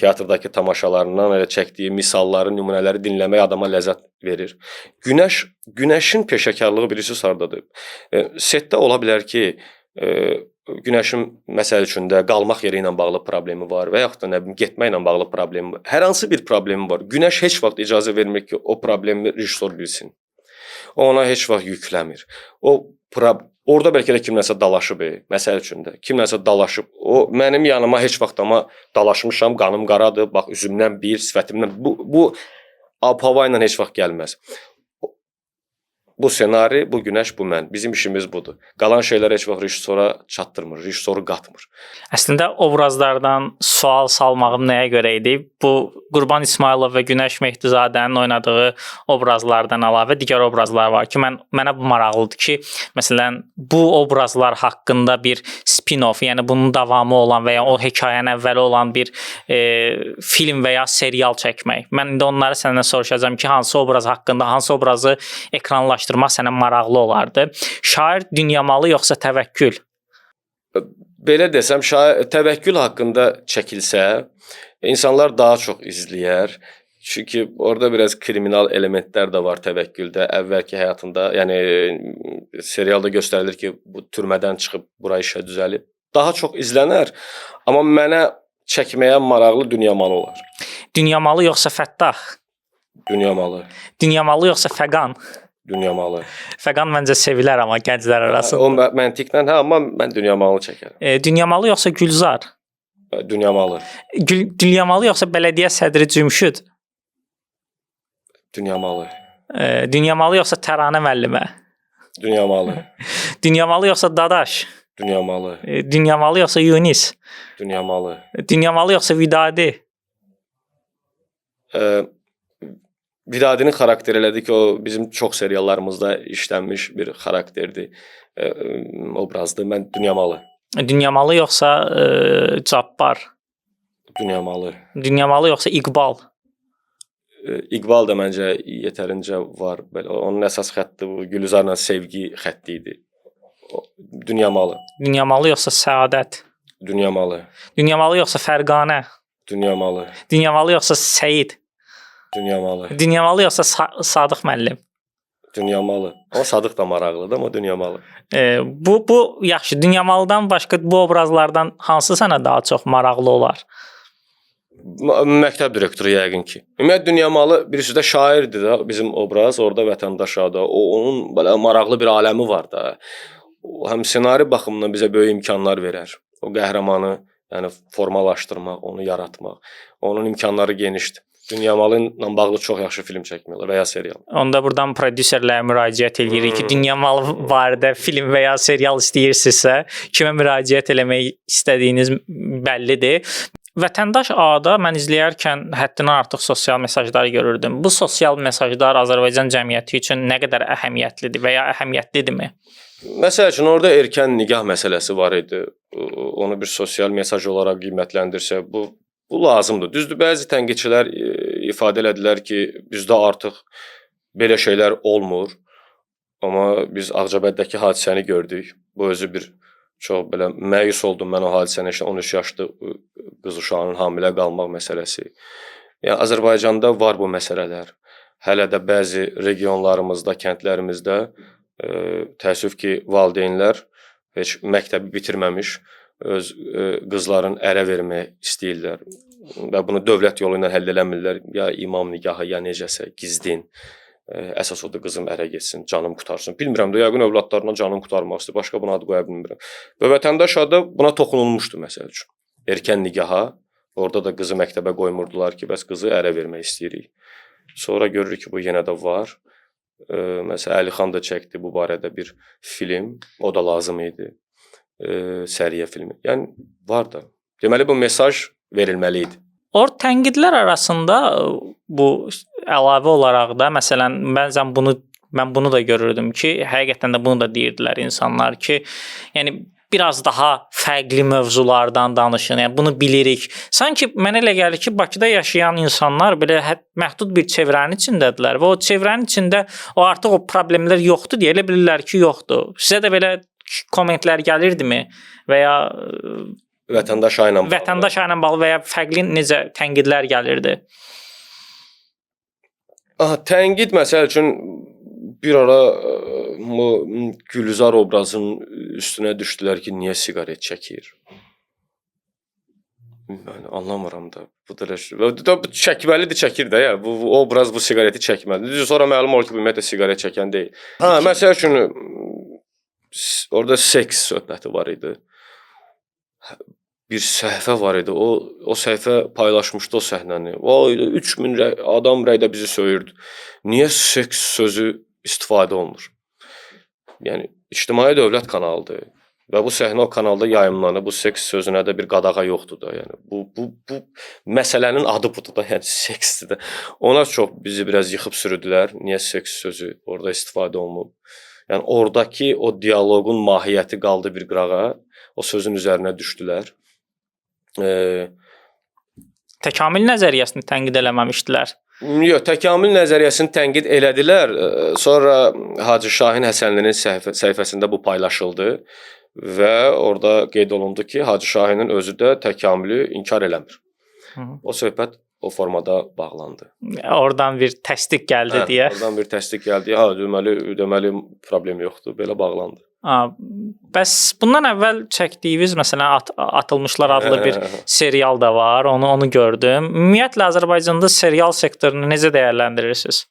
teatrdakı tamaşalarından elə çəkdiyi misalları, nümunələri dinləmək adama ləzzət verir. Günəşin peşəkarlığı bilirsiniz hardadır? Setdə ola bilər ki, Günəşin məsəl üçün də qalmaq yeri ilə bağlı problemi var və yaxud da nə bilim getməklə bağlı problemi var. Hər hansı bir problemi var. Günəş heç vaxt icazə vermir ki, o problemi rejissor bilsin. O ona heç vaxt yükləmir. Orada bəlkə də kimləsə dalaşıb, məsəl üçün də kimləsə dalaşıb. O mənim yanıma heç vaxt amma dalaşmışam, qanım qaradır, bax üzümdən bir, sifətimdən bu ab-hava ilə heç vaxt gəlməz. Bu ssenari, bu Günəş, bu mən. Bizim işimiz budur. Qalan şeylər heç vaxt rejissora çatdırmır, rejissoru qatmır. Əslində obrazlardan sual salmağım nəyə görə idi? Bu Qurban İsmayılov və Günəş Mehdizadənin oynadığı obrazlardan əlavə digər obrazlar var ki, mənə bu maraqlıdır ki, məsələn, bu obrazlar haqqında bir spin-off, yəni bunun davamı olan və ya o hekayənin əvvəli olan bir film və ya serial çəkmək. Mən indi onları səndən soruşacağam ki, hansı obraz haqqında, hansı obrazı ekranlaşdırmaq sənə maraqlı olardı? Şair Dünyamalı yoxsa Təvəkkül? Belə desəm, Təvəkkül haqqında çəkilsə, insanlar daha çox izləyər. Çünki orada biraz kriminal elementlər də var Təvəkküldə. Əvvəlki həyatında, yəni serialda göstərilir ki, bu türmədən çıxıb bura işə düzəlib. Daha çox izlənər, amma mənə çəkməyə maraqlı Dünyamalı olar. Dünyamalı yoxsa Fəttah? Dünyamalı. Dünyamalı yoxsa Fəqan? Dünyamalı. Fəqan məncə sevilər amma gənclər arasında. O məntiqlə, hə, amma mən Dünyamalı çəkərəm. Dünyamalı yoxsa Gülzar? Dünyamalı. Dünyamalı yoxsa bələdiyyə sədri Cümşüd? Dünyamalı. Dünyamalı yoxsa Təranə müəllimə? Dünyamalı. Dünyamalı yoxsa Dadaş? Dünyamalı. Dünyamalı yoxsa Yunis? Dünyamalı. Dünyamalı yoxsa Vidadi? Vidadinin xarakteri elədi ki, o bizim çox seriallarımızda işlənmiş bir xarakterdir, obrazdır. Mən Dünyamalı. Dünyamalı yoxsa Cabbar? Dünyamalı. Dünyamalı yoxsa İqbal? İqbal da məncə yetərincə var. Belə onun əsas xətti bu Gülzarla sevgi xətti idi. Dünyamalı. Dünyamalı yoxsa Səadət? Dünyamalı. Dünyamalı yoxsa Fərqanə? Dünyamalı. Dünyamalı yoxsa Səyid? Dünyamalı. Dünyamalı yoxsa Sadıq müəllim? Dünyamalı. Amma Sadıq da maraqlıdır, amma Dünyamalı. Bu yaxşı. Dünyamalıdan başqa bu obrazlardan hansı sənə daha çox maraqlı olar? Məktəb direktoru yəqin ki. Ümumiyyətlə Dünyamalı birisi də şairdir də bizim obraz, orada vətəndaş adı. Onun belə maraqlı bir aləmi var da. O həm ssenari baxımından bizə böyük imkanlar verər. O qəhrəmanı, yəni formalaşdırmaq, onu yaratmaq. Onun imkanları genişdir. Dünyamalı ilə bağlı çox yaxşı film çəkmək olar və ya serial. Onda buradan prodüserlərə müraciət eləyirik ki, Dünyamalı barədə film və ya serial istəyirsinizsə, kimə müraciət eləmək istədiyiniz bəllidir. Vətəndaş A-da mən izləyərkən həddindən artıq sosial mesajlar görürdüm. Bu sosial mesajlar Azərbaycan cəmiyyəti üçün nə qədər əhəmiyyətlidir və ya əhəmiyyətlidirmi? Məsəl üçün orada erkən nikah məsələsi var idi. Onu bir sosial mesaj olaraq qiymətləndirsə, bu lazımdır. Düzdür, bəzi tənqidçilər ifadə elədilər ki, bizdə artıq belə şeylər olmur. Amma biz Ağcabəddəki hadisəni gördük. Bu özü bir çox belə məyus oldum mən o hadisəni. İşte 13 yaşlı qız uşağının hamilə qalmaq məsələsi. Yəni Azərbaycanda var bu məsələlər. Hələ də bəzi regionlarımızda, kəndlərimizdə təəssüf ki, valideynlər heç məktəbi bitirməmiş öz qızların ərə vermək istəyirlər və bunu dövlət yolu ilə həll eləmirlər. Ya imam nikahı, ya necəsə gizlin. Əsas odur qızım ərə getsin, canım qurtarsın. Bilmirəm də, yəqin övladlarından canım qurtarmaq istəyir. Başqa buna ad qoya bilmirəm. Və vətəndaş adı buna toxunulmuşdu məsəl üçün. Erkən nikaha, orada da qızı məktəbə qoymurdular ki, bəs qızı ərə vermək istəyirik. Sonra görürük ki, bu yenə də var. Məsələn, Əlixan da çəkdi bu barədə bir film. O da lazım idi. Səriyə filmi. Yəni var da. Deməli bu mesaj verilməli idi. Or tənqidlər arasında bu əlavə olaraq da məsələn bəzən bunu mən bunu da görürdüm ki, həqiqətən də bunu da deyirdilər insanlar ki, yəni Biraz daha fərqli mövzulardan danışın. Yəni bunu bilirik. Sanki mənə elə gəlir ki, Bakıda yaşayan insanlar belə məhdud bir çevrənin içindədirlər və o çevrənin içində o artıq o problemlər yoxdur deyə elə bilirlər ki, yoxdur. Sizə də belə kommentlər gəlirdimi və ya vətəndaş ayı ilə bağlı. Vətəndaş ayı ilə bağlı və ya fərqli necə tənqidlər gəlirdi? Aha, tənqid məsəl üçün bir ara bu Gülzar obrazının üstünə düşdülər ki, niyə siqaret çəkir? Mən anlamıram da. Bu da çəkməlidir, çəkir də ya. Bu obraz bu siqareti çəkməlidir. Düzdür, sonra məlum olur ki, ümumiyyətlə siqaret çəkən deyil. Ha, məsəl üçün orada seks söhbəti var idi. Bir səhifə var idi. O səhifə paylaşmışdı o səhnəni. Vay, 3000 adam rəydə bizi söyürdü. Niyə seks sözü istifadə olunur? Yəni ictimai dövlət kanalıdır və bu səhnə o kanalda yayımlanır. Bu seks sözünə də bir qadağa yoxdur da. Yəni bu məsələnin adı budur da, yəni seksdir də. Ona çox bizi biraz yıxıb sürüdülər. Niyə seks sözü orada istifadə olunub? Yəni oradakı o dialoqun mahiyyəti qaldı bir qırağa. O sözün üzərinə düşdülər. Təkamil nəzəriyyəsini tənqid eləməmişdilər. Yox, təkamil nəzəriyyəsini tənqid elədilər. Sonra Hacı Şahin Həsənlinin səhifəsində bu paylaşıldı və orada qeyd olundu ki, Hacı Şahinin özü də təkamülü inkar eləmir. Hı. O söhbət o formada bağlandı. Oradan bir təsdiq gəldi deyə. Oradan bir təsdiq gəldi. Ha, deməli problem yoxdur. Belə bağlandı. Bəs bundan əvvəl çəkdiyiniz məsələn Atılmışlar adlı bir serial da var. Onu gördüm. Ümumiyyətlə Azərbaycanda serial sektorunu necə dəyərləndirirsiniz?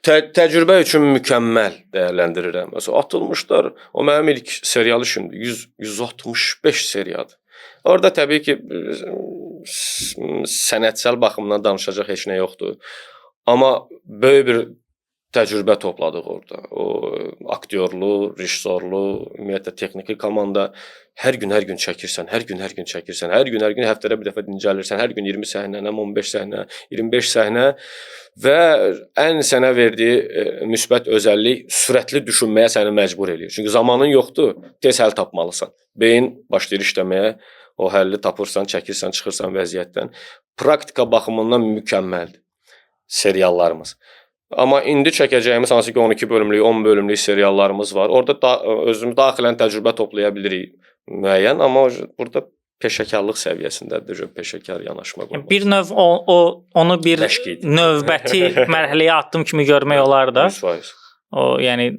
Təcrübə üçün mükəmməl dəyərləndirirəm. Məsələn, Atılmışlar, o mənim ilk serial işimdir. 165 seriyadır. Orada təbii ki, sənətsel baxımdan danışacaq heç nə yoxdur. Amma böyük bir təcrübə topladıq orada. O aktyorlu, rejissorlu, ümumiyyətlə texniki komanda hər gün çəkirsən, hər gün çəkirsən, hər gün həftədə bir dəfə dincəlirsən, hər gün 20 səhnə, 15 səhnə, 25 səhnə və ən sənə verdiyi müsbət özəllik sürətli düşünməyə səni məcbur eləyir. Çünki zamanın yoxdur, tez həll tapmalısan. Beyin başlayır işləməyə, o həlli tapırsan, çəkirsən, çıxırsan vəziyyətdən. Praktika baxımından mükəmməldir seriallarımız. Amma indi çəkəcəyimiz hansı ki 12 bölümlük, 10 bölümlük seriallarımız var. Orada özümüz daxilən təcrübə toplaya bilirik müəyyən, amma burada peşəkarlıq səviyyəsindədir, peşəkar yanaşma qoymaq. Bir növ onu bir növbəti mərhələyə addım kimi görmək olar da. 100%. O, yəni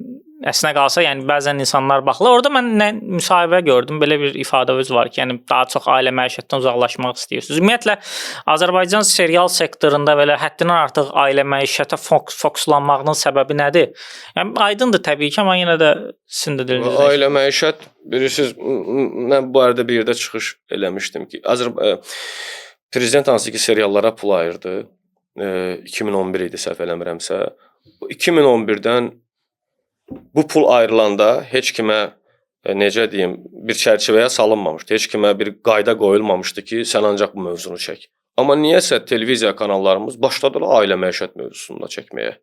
əslinə qalsa, yəni bəzən insanlar baxırlar. Orada mən nə müsahibə gördüm, belə bir ifadə öz var ki, yəni daha çox ailə məişətdən uzaqlaşmaq istəyirsiniz. Ümumiyyətlə Azərbaycan serial sektorunda belə həddindən artıq ailə məişətə fokuslanmağının səbəbi nədir? Yəni aydındır təbii ki, amma yenə də sizin də dilinizdə. Ailə məişət, bilirsiniz, mən bu arada bir yerdə çıxış eləmişdim ki, prezident hansı ki seriallara pul ayırdı. 2011 idi səhv eləmirəmsə. 2011-dən bu pul ayrılanda heç kimə, necə deyim, bir çərçivəyə salınmamışdı. Heç kimə bir qayda qoyulmamışdı ki, sən ancaq bu mövzunu çək. Amma niyəsə televiziya kanallarımız başladılar ailə məişət mövzusunda çəkməyə.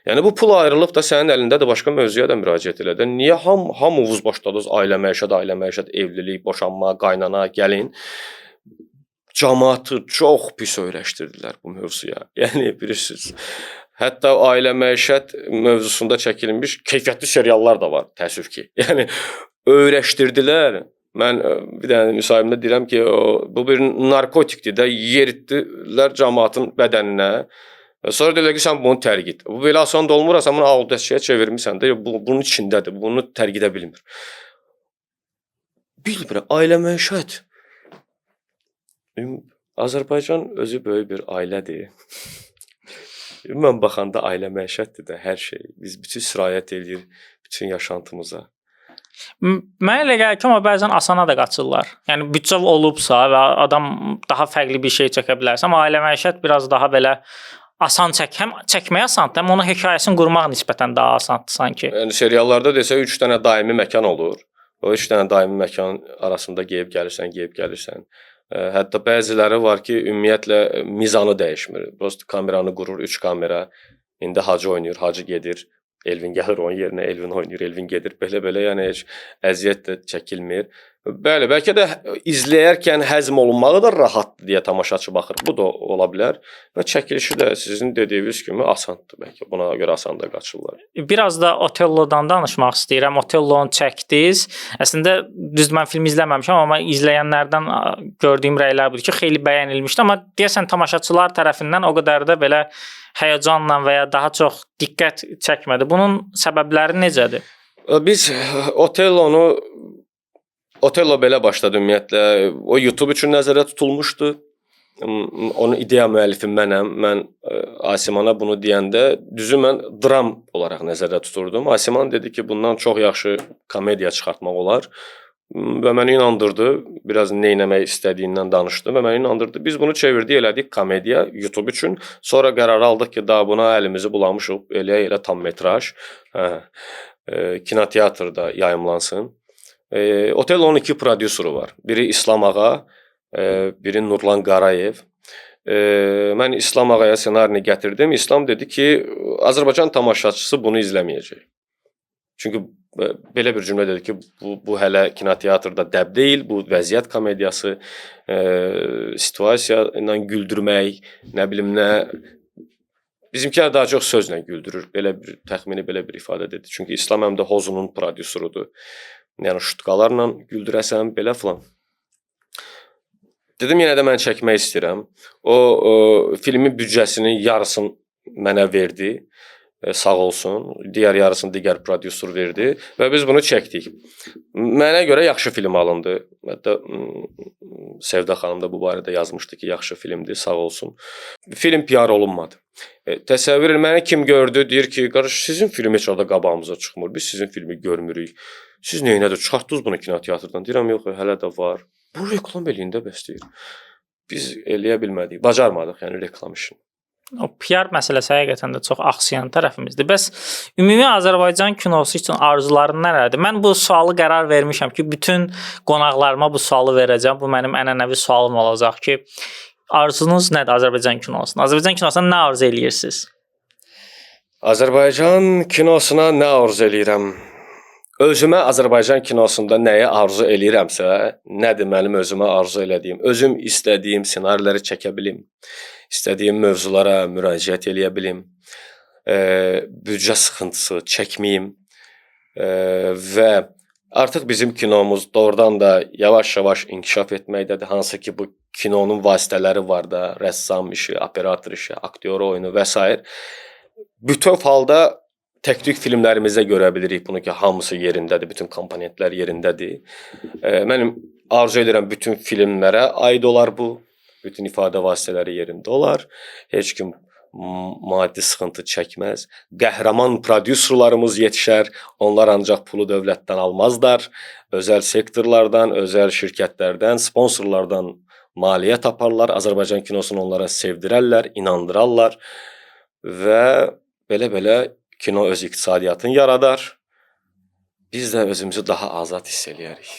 Yəni bu pul ayrılıb da sənin əlində də başqa mövzuya da müraciət elə də. Niyə hamımız başladınız ailə məişət, evlilik, boşanma, qaynana, gəlin? Camaatı çox pis öyrəşdirdilər bu mövzuya. Yəni bilirsiniz. Hətta ailə məişət mövzusunda çəkilmiş keyfiyyətli seriallar da var, təəssüf ki. Yəni öyrəşdirdilər. Mən bir dənə müsahibimdə deyirəm ki, bu bir narkotikdir də, yeritdilər camaatın bədəninə. Sonra deyirlər ki, sən bunu tərgit. Bu belə asan da olmur, sən bunu ağıl-dəstəyə çevirmirsən də, bunun içindədir, bunu tərgidə bilmir. Bilmirəm, ailə məişət. Azərbaycan özü böyük bir ailədir. Ümumən baxanda ailə məişətdir də hər şey. Biz bütün sirayət eləyir, bütün yaşantımıza. Mənə elə gəlir ki, amma bəzən asana da qaçırlar. Yəni büdcə olubsa və adam daha fərqli bir şey çəkə bilərsə, amma ailə məişət biraz daha belə asan çək, həm çəkməyə asandır, həm onun hekayəsini qurmaq nisbətən daha asandır sanki. Yəni seriallarda desə 3 dənə daimi məkan olur. O 3 dənə daimi məkan arasında geyib gəlirsən, geyib gəlirsən. Hətta bəziləri var ki, ümumiyyətlə mizanı dəyişmir. Prosta kameranı qurur, 3 kamera. İndi Hacı oynayır, Hacı gedir. Elvin gəlir onun yerinə, Elvin oynayır, Elvin gedir. Belə-belə, yəni heç əziyyət də çəkilmir. Bəli, bəlkə də izləyərkən həzm olunmağı da rahatdır deyə tamaşaçı baxır. Bu da ola bilər və çəkilişi də sizin dediyiniz kimi asandır bəlkə. Buna görə asan da qaçırlar. Biraz da Otellodan danışmaq istəyirəm. Otellonu çəkdiniz. Əslində düzdür, mən filmi izləməmişəm, amma izləyənlərdən gördüyüm rəylər budur ki, xeyli bəyənilmişdi, amma deyəsən tamaşaçılar tərəfindən o qədər də belə həyəcanla və ya daha çox diqqət çəkmədi. Bunun səbəbləri necədir? Biz Otello belə başladı ümumiyyətlə. O YouTube üçün nəzərdə tutulmuşdu. Onun ideya müəllifi mənəm. Mən Asimana bunu deyəndə düzü mən dram olaraq nəzərdə tuturdum. Asiman dedi ki, bundan çox yaxşı komediya çıxartmaq olar. Və məni inandırdı. Biraz nə etmək istədiyindən danışdı və məni inandırdı. Biz bunu çevirdik, elədik komediya YouTube üçün. Sonra qərar aldıq ki, daha buna əlimizi bulamışıq. Eləyək elə tam metraj. Hə, kinoteatrda yayımlansın. Otellonun iki prodüseri var. Biri İslam Ağa, biri Nurlan Qarayev. Mən İslam Ağaya ssenarini gətirdim. İslam dedi ki, Azərbaycan tamaşaçısı bunu izləməyəcək. Çünki belə bir cümlə dedi ki, bu hələ kinoteatrda dəb deyil, bu vəziyyət komediyası, situasiya ilə güldürmək, nə bilim nə. Bizimkilər daha çox sözlə güldürür. Belə bir təxmini belə bir ifadə dedi. Çünki İslam həm də Hozunun prodüserudur. Yəni şutqalarla güldürəsən, belə filan. Dedim, yenə də mən çəkmək istəyirəm. O filmin büdcəsinin yarısını mənə verdi, sağ olsun. Digər yarısını digər prodüser verdi və biz bunu çəkdik. Mənə görə yaxşı film alındı. Hətta Sevda xanım da bu barədə yazmışdı ki, yaxşı filmdir, sağ olsun. Film PR olunmadı. Təsəvvür edin, məni kim gördü, deyir ki, qardaş, sizin film heç orada qabağımıza çıxmır, biz sizin filmi görmürük. Siz neyinədir, çıxartdınız bunu kinoteatrdan? Deyirəm, yox, hələ də var. Bu reklam eləyində bəs deyir. Biz eləyə bilmədik, bacarmadıq yəni reklam işini. O PR məsələsi həqiqətən də çox axsayan tərəfimizdir. Bəs ümumi Azərbaycan kinosu üçün arzuların nələrdir? Mən bu sualı qərar vermişəm ki, bütün qonaqlarıma bu sualı verəcəm. Bu mənim ənənəvi sualım olacaq ki, arzunuz nədir Azərbaycan kinosuna? Azərbaycan kinosuna nə arzu eləyirsiniz? Azərbaycan kinosuna nə arzu eləyirəm? Özümə Azərbaycan kinosunda nəyə arzu eləyirəmsə, nədir mənim özümə arzu elədiyim? Özüm istədiyim ssenariləri çəkə bilim, istədiyim mövzulara müraciət eləyə bilim, büdcə sıxıntısı çəkməyim və artıq bizim kinomuz doğrudan da yavaş-yavaş inkişaf etməkdədir. Hansı ki, bu kinonun vasitələri var da, rəssam işi, operator işi, aktyor oyunu və s. Bütöv halda tək-tük filmlərimizdə görə bilirik bunu ki, hamısı yerindədir, bütün komponentlər yerindədir. Mənim arzu edirəm bütün filmlərə aid olar bu, bütün ifadə vasitələri yerində olar, heç kim maddi sıxıntı çəkməz. Qəhrəman prodüserlarımız yetişər, onlar ancaq pulu dövlətdən almazlar, özəl sektorlardan, özəl şirkətlərdən, sponsorlardan maliyyə taparlar, Azərbaycan kinosunu onlara sevdirərlər, inandırarlar və belə-belə kino öz iqtisadiyyatını yaradar. Biz də özümüzü daha azad hiss eləyərik.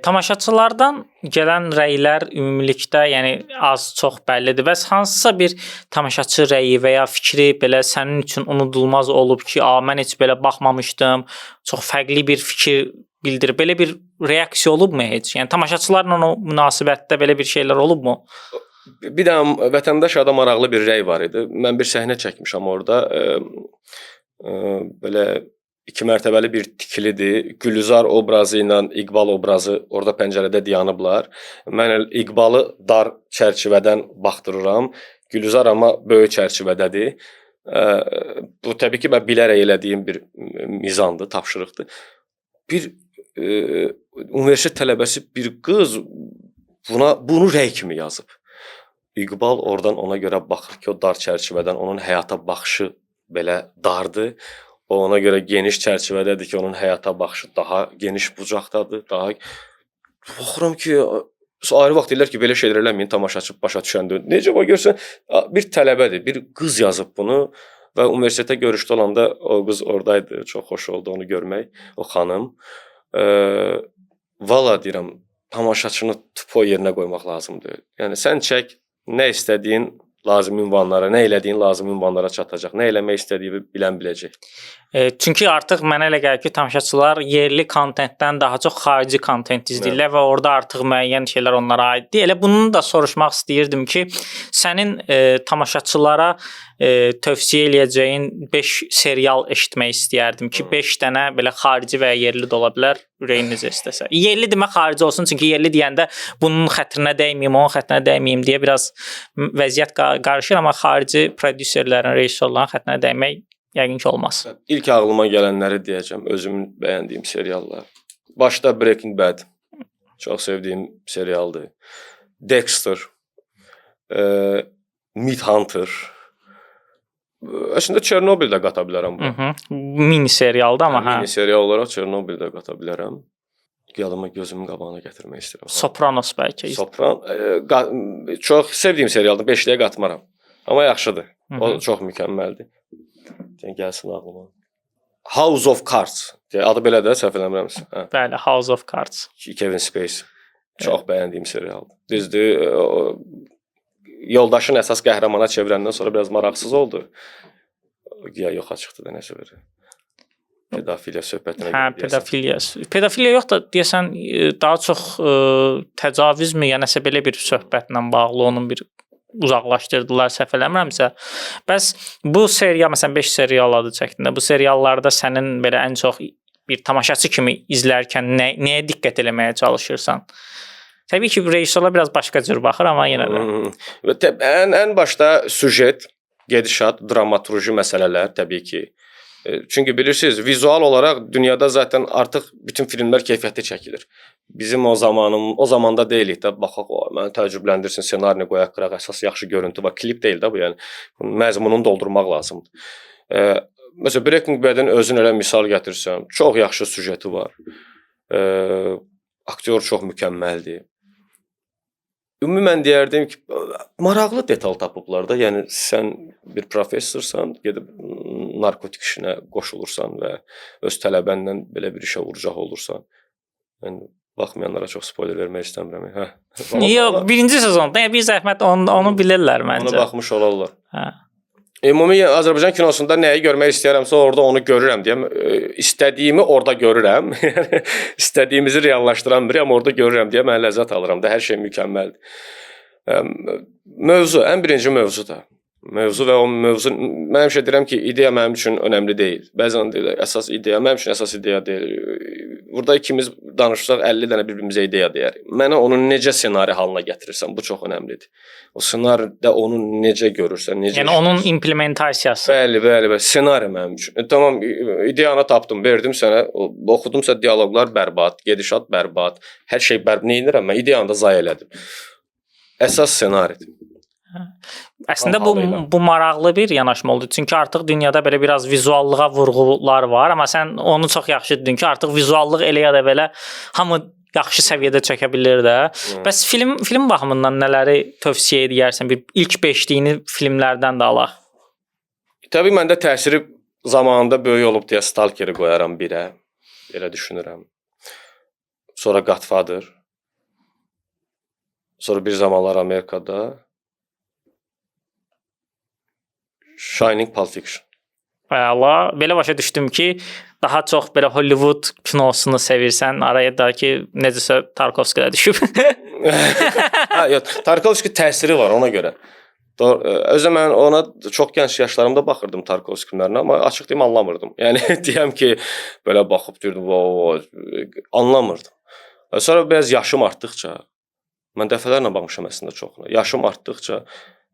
Tamaşaçılardan gələn rəylər ümumilikdə, yəni az-çox bəllidir. Bəs hansısa bir tamaşaçı rəyi və ya fikri belə sənin üçün unudulmaz olub ki, mən heç belə baxmamışdım, çox fərqli bir fikir bildirib. Belə bir reaksiya olubmu heç? Yəni tamaşaçılarla o münasibətdə belə bir şeylər olubmu? Bir də vətəndaş adı maraqlı bir rəy var idi. Mən bir səhnə çəkmişəm orada. Belə iki mərtəbəli bir tikilidir. Gülüzar obrazı ilə İqbal obrazı orada pəncərədə dayanıblar. Mən İqbalı dar çərçivədən baxdırıram. Gülüzar amma böyük çərçivədədir. Bu təbii ki, mən bilərək elədiyim bir mizandır, tapşırıqdır. Bir universitet tələbəsi bir qız bunu rəy kimi yazıb. İqbal oradan ona görə baxır ki, o dar çərçivədən onun həyata baxışı belə dardır. O ona görə geniş çərçivədədir ki, onun həyata baxışı daha geniş bucaqdadır. Daha baxıram ki, ayrı vaxt deyirlər ki, belə şeylər eləməyin, tamaşaçı başa düşəndə. Necə bax görsən, bir tələbədir, bir qız yazıb bunu və universitetə görüşdə olanda o qız oradaydı. Çox xoş oldu onu görmək, o xanım. Valla deyirəm, tamaşaçını tupo yerinə qoymaq lazımdır. Yəni sən çək, nə istədiyin Lazımi ünvanlara, nə elədiyin lazımi ünvanlara çatacaq. Nə eləmək istədiyini bilən biləcək. Çünki artıq mənə elə gəlir ki, tamaşaçılar yerli kontentdən daha çox xarici kontent izləyirlər və orada artıq müəyyən şeylər onlara aiddir. Elə bunu da soruşmaq istəyirdim ki, sənin tamaşaçılara tövsiyə eləyəcəyin 5 serial eşitmək istəyərdim ki, 5 dənə belə xarici və ya yerli də ola bilər, ürəyin necə istəsə. Yerli demə xarici olsun, çünki yerli deyəndə bunun xətrinə dəyməyim, onun xətrinə dəyməyim deyə biraz vəziyyət qarışır, amma xarici prodüserlərin, rejissorların xətrinə dəymək yəqin ki olmaz. İlk ağlıma gələnləri deyəcəm, özümün bəyəndiyim seriallar. Başda Breaking Bad. Çox sevdiyim serialdır. Dexter, Mindhunter. Əslində Çernobil də qata bilərəm bura. Mini serialdır amma hə. Mini serial olaraq Çernobil də qata bilərəm. Yadıma, gözümün qabağına gətirmək istəyirəm. Sopranos bəlkə. Sopran çox sevdiyim serialdır. 5-liyə qatmaram. Amma yaxşıdır. O çox mükəmməldir. Yəni gəlsin ağlıma. House of Cards. Deyə, adı belə də, səhv eləmirəmsə. Hə. Bəli, House of Cards. Kevin Spacey. Çox bəyəndiyim serialdır. Düzdür, o, yoldaşın əsas qəhrəmana çevirəndən sonra biraz maraqsız oldu. Güya yoxa çıxdı da nəsə belə. Pedofiliya söhbətinə Hə, görə deyəsən. pedofiliya. Pedofiliya yox da deyəsən daha çox təcavüzmü, ya nəsə belə bir söhbətlə bağlı onun bir uzaqlaşdırdılar, səhv eləmirəmsə. Bəs bu serial, məsələn 5 serial adı çəkdin də, bu seriallarda sənin belə ən çox bir tamaşaçı kimi izlərkən nəyə diqqət eləməyə çalışırsan? Təbii ki, rejissorlar biraz başqa cür baxır, amma yenə də. Və ən başda süjet, gedişat, dramaturji məsələlər təbii ki. Çünki bilirsiniz, vizual olaraq dünyada zaten artıq bütün filmlər keyfiyyətli çəkilir. Bizim o zamanım, o zamanda deyilik də, baxaq, o məni təəccübləndirsin, ssenarini qoyaq qırağa, əsas yaxşı görüntü var. Klip deyil də bu, yəni məzmununu doldurmaq lazımdır. Məsələn, Breaking Bad-in özünü elə misal gətirsəm, çox yaxşı süjeti var. Aktyor çox mükəmməldir. Ümumən deyərdim ki, maraqlı detal tapıblar da. Yəni sən bir professorsan, gedib narkotik işinə qoşulursan və öz tələbənlə belə bir işə vuracaq olursan. Yəni baxmayanlara çox spoiler vermək istəmirəm. Hə. Yox, birinci sezonda, yəni bir zəhmət onu bilirlər məncə. Ona baxmış olarlar. Hə. Ümumi Azərbaycan kinosunda nəyi görmək istəyirəmsə orada onu görürəm deyəm. İstədiyimi orada görürəm. Yəni istədiyimizi reallaşdıran biriyəm, orada görürəm deyə mən ləzzət alıram da. Hər şey mükəmməldir. Mövzu, ən birinci mövzu da. Mövzu və o mövzu, mən həmişə deyirəm ki, ideya mənim üçün önəmli deyil. Bəzən deyirlər, əsas ideya, mənim üçün əsas ideya deyil. Burada ikimiz danışsaq 50 dənə bir-birimizə ideya deyərik. Mənə onu necə ssenari halına gətirirsən, bu çox önəmlidir. O ssenaridə onu necə görürsən, necə Yəni onun implementasiyası. Bəli, bəli, bəli. Ssenari mənim üçün. Tamam, ideyanı tapdım, verdim sənə. Oxudumsa dialoqlar bərbad, gedişat bərbad, hər şey bərbad. Nə edirəm mən? İdeyanı da zayə elədim. Əsas ssenaridir. Əslində bu maraqlı bir yanaşma oldu. Çünki artıq dünyada belə biraz vizuallığa vurğular var, amma sən onu çox yaxşı dedin ki, artıq vizuallıq elə ya da belə hamı yaxşı səviyyədə çəkə bilir də. Bəs film baxımından nələri tövsiyə edərsən? Bir ilk beşliyini filmlərdən də alaq. Təbii məndə təsiri zamanında böyük olub deyə Stalkeri qoyaram birə. Elə düşünürəm. Sonra Godfather. Sonra Bir Zamanlar Amerikada. Shining, Pulp Fiction. Əla, belə başa düşdüm ki, daha çox belə Hollywood kinosunu sevirsən, araya da ki, necəsə Tarkovski də düşüb. Hə, yox, Tarkovski təsiri var ona görə. Özə mən ona çox gənc yaşlarımda baxırdım Tarkovski filmlərinə, amma açıq deyim anlamırdım. Yəni deyəm ki, belə baxıb deyirdim, anlamırdım. Sonra biraz yaşım artdıqca, mən dəfələrlə baxmışam əslində çoxuna. Yaşım artdıqca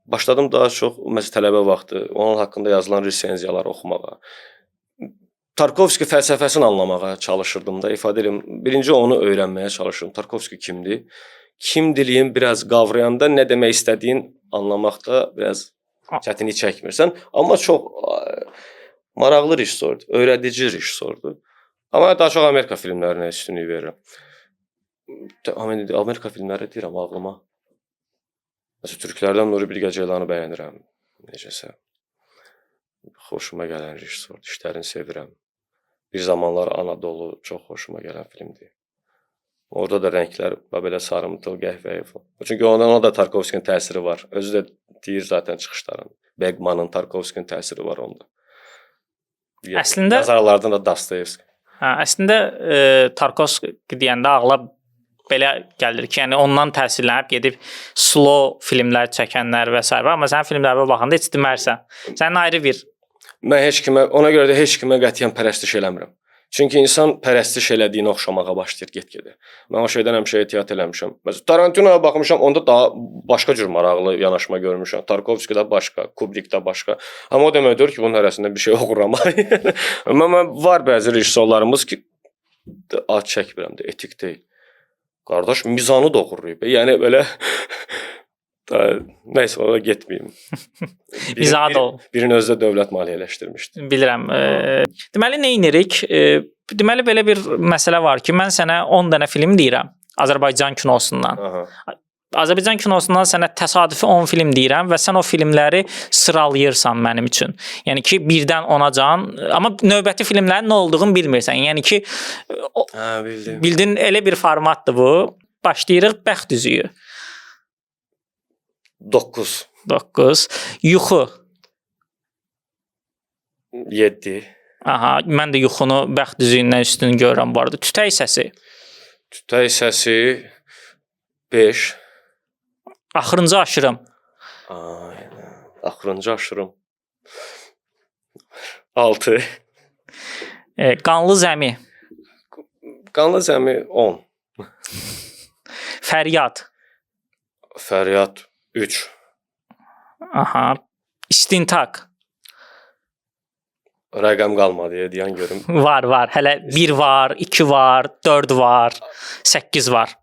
başladım daha çox məsələn tələbə vaxtı onun haqqında yazılan resenziyaları oxumağa. Tarkovski fəlsəfəsini anlamağa çalışırdım da, ifadə edirəm. Birinci onu öyrənməyə çalışırdım. Tarkovski kimdir? Kimdiliyin biraz qavrayanda nə demək istədiyin anlamaqda biraz çətinlik çəkmirsən. Amma çox maraqlı rejissordur, öyrədici rejissordur. Amma daha çox Amerika filmlərinə üstünlük verirəm. Amerika filmləri deyirəm ağlıma. Məsələn, türklərdən Nuri Bilge Ceylanı bəyənirəm. Necəsə. Xoşuma gələn rejissordur, işlərini sevirəm. Bir Zamanlar Anadolu çox xoşuma gələn filmdir. Orada da rənglər belə sarımtıl, qəhvəyi falan. Çünki ondan o da Tarkovskinin təsiri var. Özü də deyir zaten çıxışlarında. Bergmanın, Tarkovskinin təsiri var onda. Əslində yazarlardan da Dostoyevski. Hə, əslində Tarkovski deyəndə ağla belə gəlir ki, yəni ondan təsirlənib gedib slow filmlər çəkənlər və sair. Amma sənin filmlərinə baxanda heç demərsən. Sənin ayrı bir Mən heç kimə, ona görə də heç kimə qətiyyən pərəstiş eləmirəm. Çünki insan pərəstiş elədiyinə oxşamağa başlayır get-gedə. Mən o şeydən həmişə ehtiyat eləmişəm. Məsələn, Tarantinoya baxmışam, onda daha başqa cür maraqlı yanaşma görmüşəm. Tarkovskidə başqa, Kubrikdə başqa. Amma o demək deyil ki, bunun hərəsində bir şey oğurlama. Amma var bəzi rejissorlarımız ki, ad çəkmirəm də, etik deyil. Qardaş, mizanı da oğurlayıb. Yəni belə nəysə, ona getməyim. Mizanı da birini özü də dövlət maliyyələşdirmişdi. Bilirəm. Deməli nə edirik? Deməli belə bir məsələ var ki, mən sənə 10 dənə film deyirəm Azərbaycan kinosundan. Aha. Azərbaycan kinosundan sənə təsadüfi 10 film deyirəm və sən o filmləri sıralayırsan mənim üçün. Yəni ki, 1-dən 10-acan, amma növbəti filmlərin nə olduğunu bilmirsən. Yəni ki, hə, bildim. Bildin, elə bir formatdır bu. Başlayırıq Bəxt üzüyü. 9. 9. Yuxu. 7. Aha, mən də yuxunu Bəxt üzüyündən üstün görürəm bu arada. Tütək səsi. Tütək səsi 5. Axırıncı aşırım. Aynen. Axırıncı aşırım. 6. Qanlı zəmi. Qanlı zəmi 10. Fəryad. Fəryad 3. Aha. İstintaq. Rəqəm qalmadı deyən görüm. Var, var. Hələ 1 var, 2 var, 4 var, 8 var.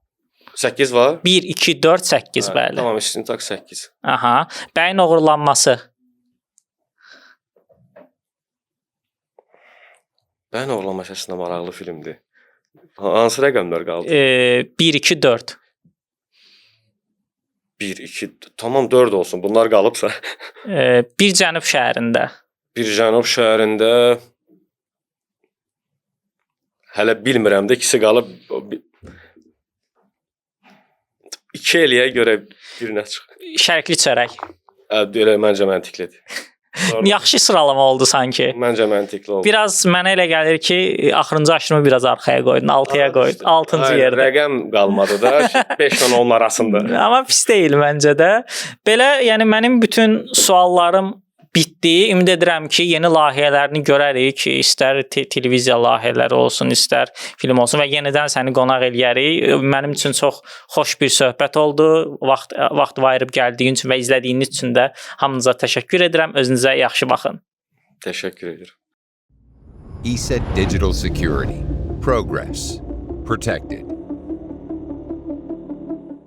8 var? 1, 2, 4, 8, hə, bəli. Tamam, istintaq 8. Aha. Bəyin oğurlanması. Bəyin oğurlanması əslində maraqlı filmdir. Hansı rəqəmlər qaldı? 1, 2, 4. 1, 2, tamam 4 olsun. Bunlar qalıbsa. Bir Cənub şəhərində. Bir Cənub şəhərində hələ bilmirəm də, ikisi qalıb. 2 eləyə görə birinə çıx. Şərqli çörək. Elə məncə məntiqlidir. Yaxşı sıralama oldu sanki. Məncə məntiqli oldu. Biraz mənə elə gəlir ki, axırıncı aşırımı biraz arxaya qoydun, 6-ya qoydun, 6-cı yerdə. Rəqəm qalmadı da, 5 ilə 10 arasında. Amma pis deyil məncə də. Belə, yəni mənim bütün suallarım bitdi. Ümid edirəm ki, yeni layihələrini görərik ki, istər televiziya layihələri olsun, istər film olsun və yenidən səni qonaq eləyərik. Mənim üçün çox xoş bir söhbət oldu. Vaxt ayırıb gəldiyin üçün və izlədiyiniz üçün də hamınıza təşəkkür edirəm. Özünüzə yaxşı baxın. Təşəkkür edirəm. ESET Digital Security. Progress. Protected.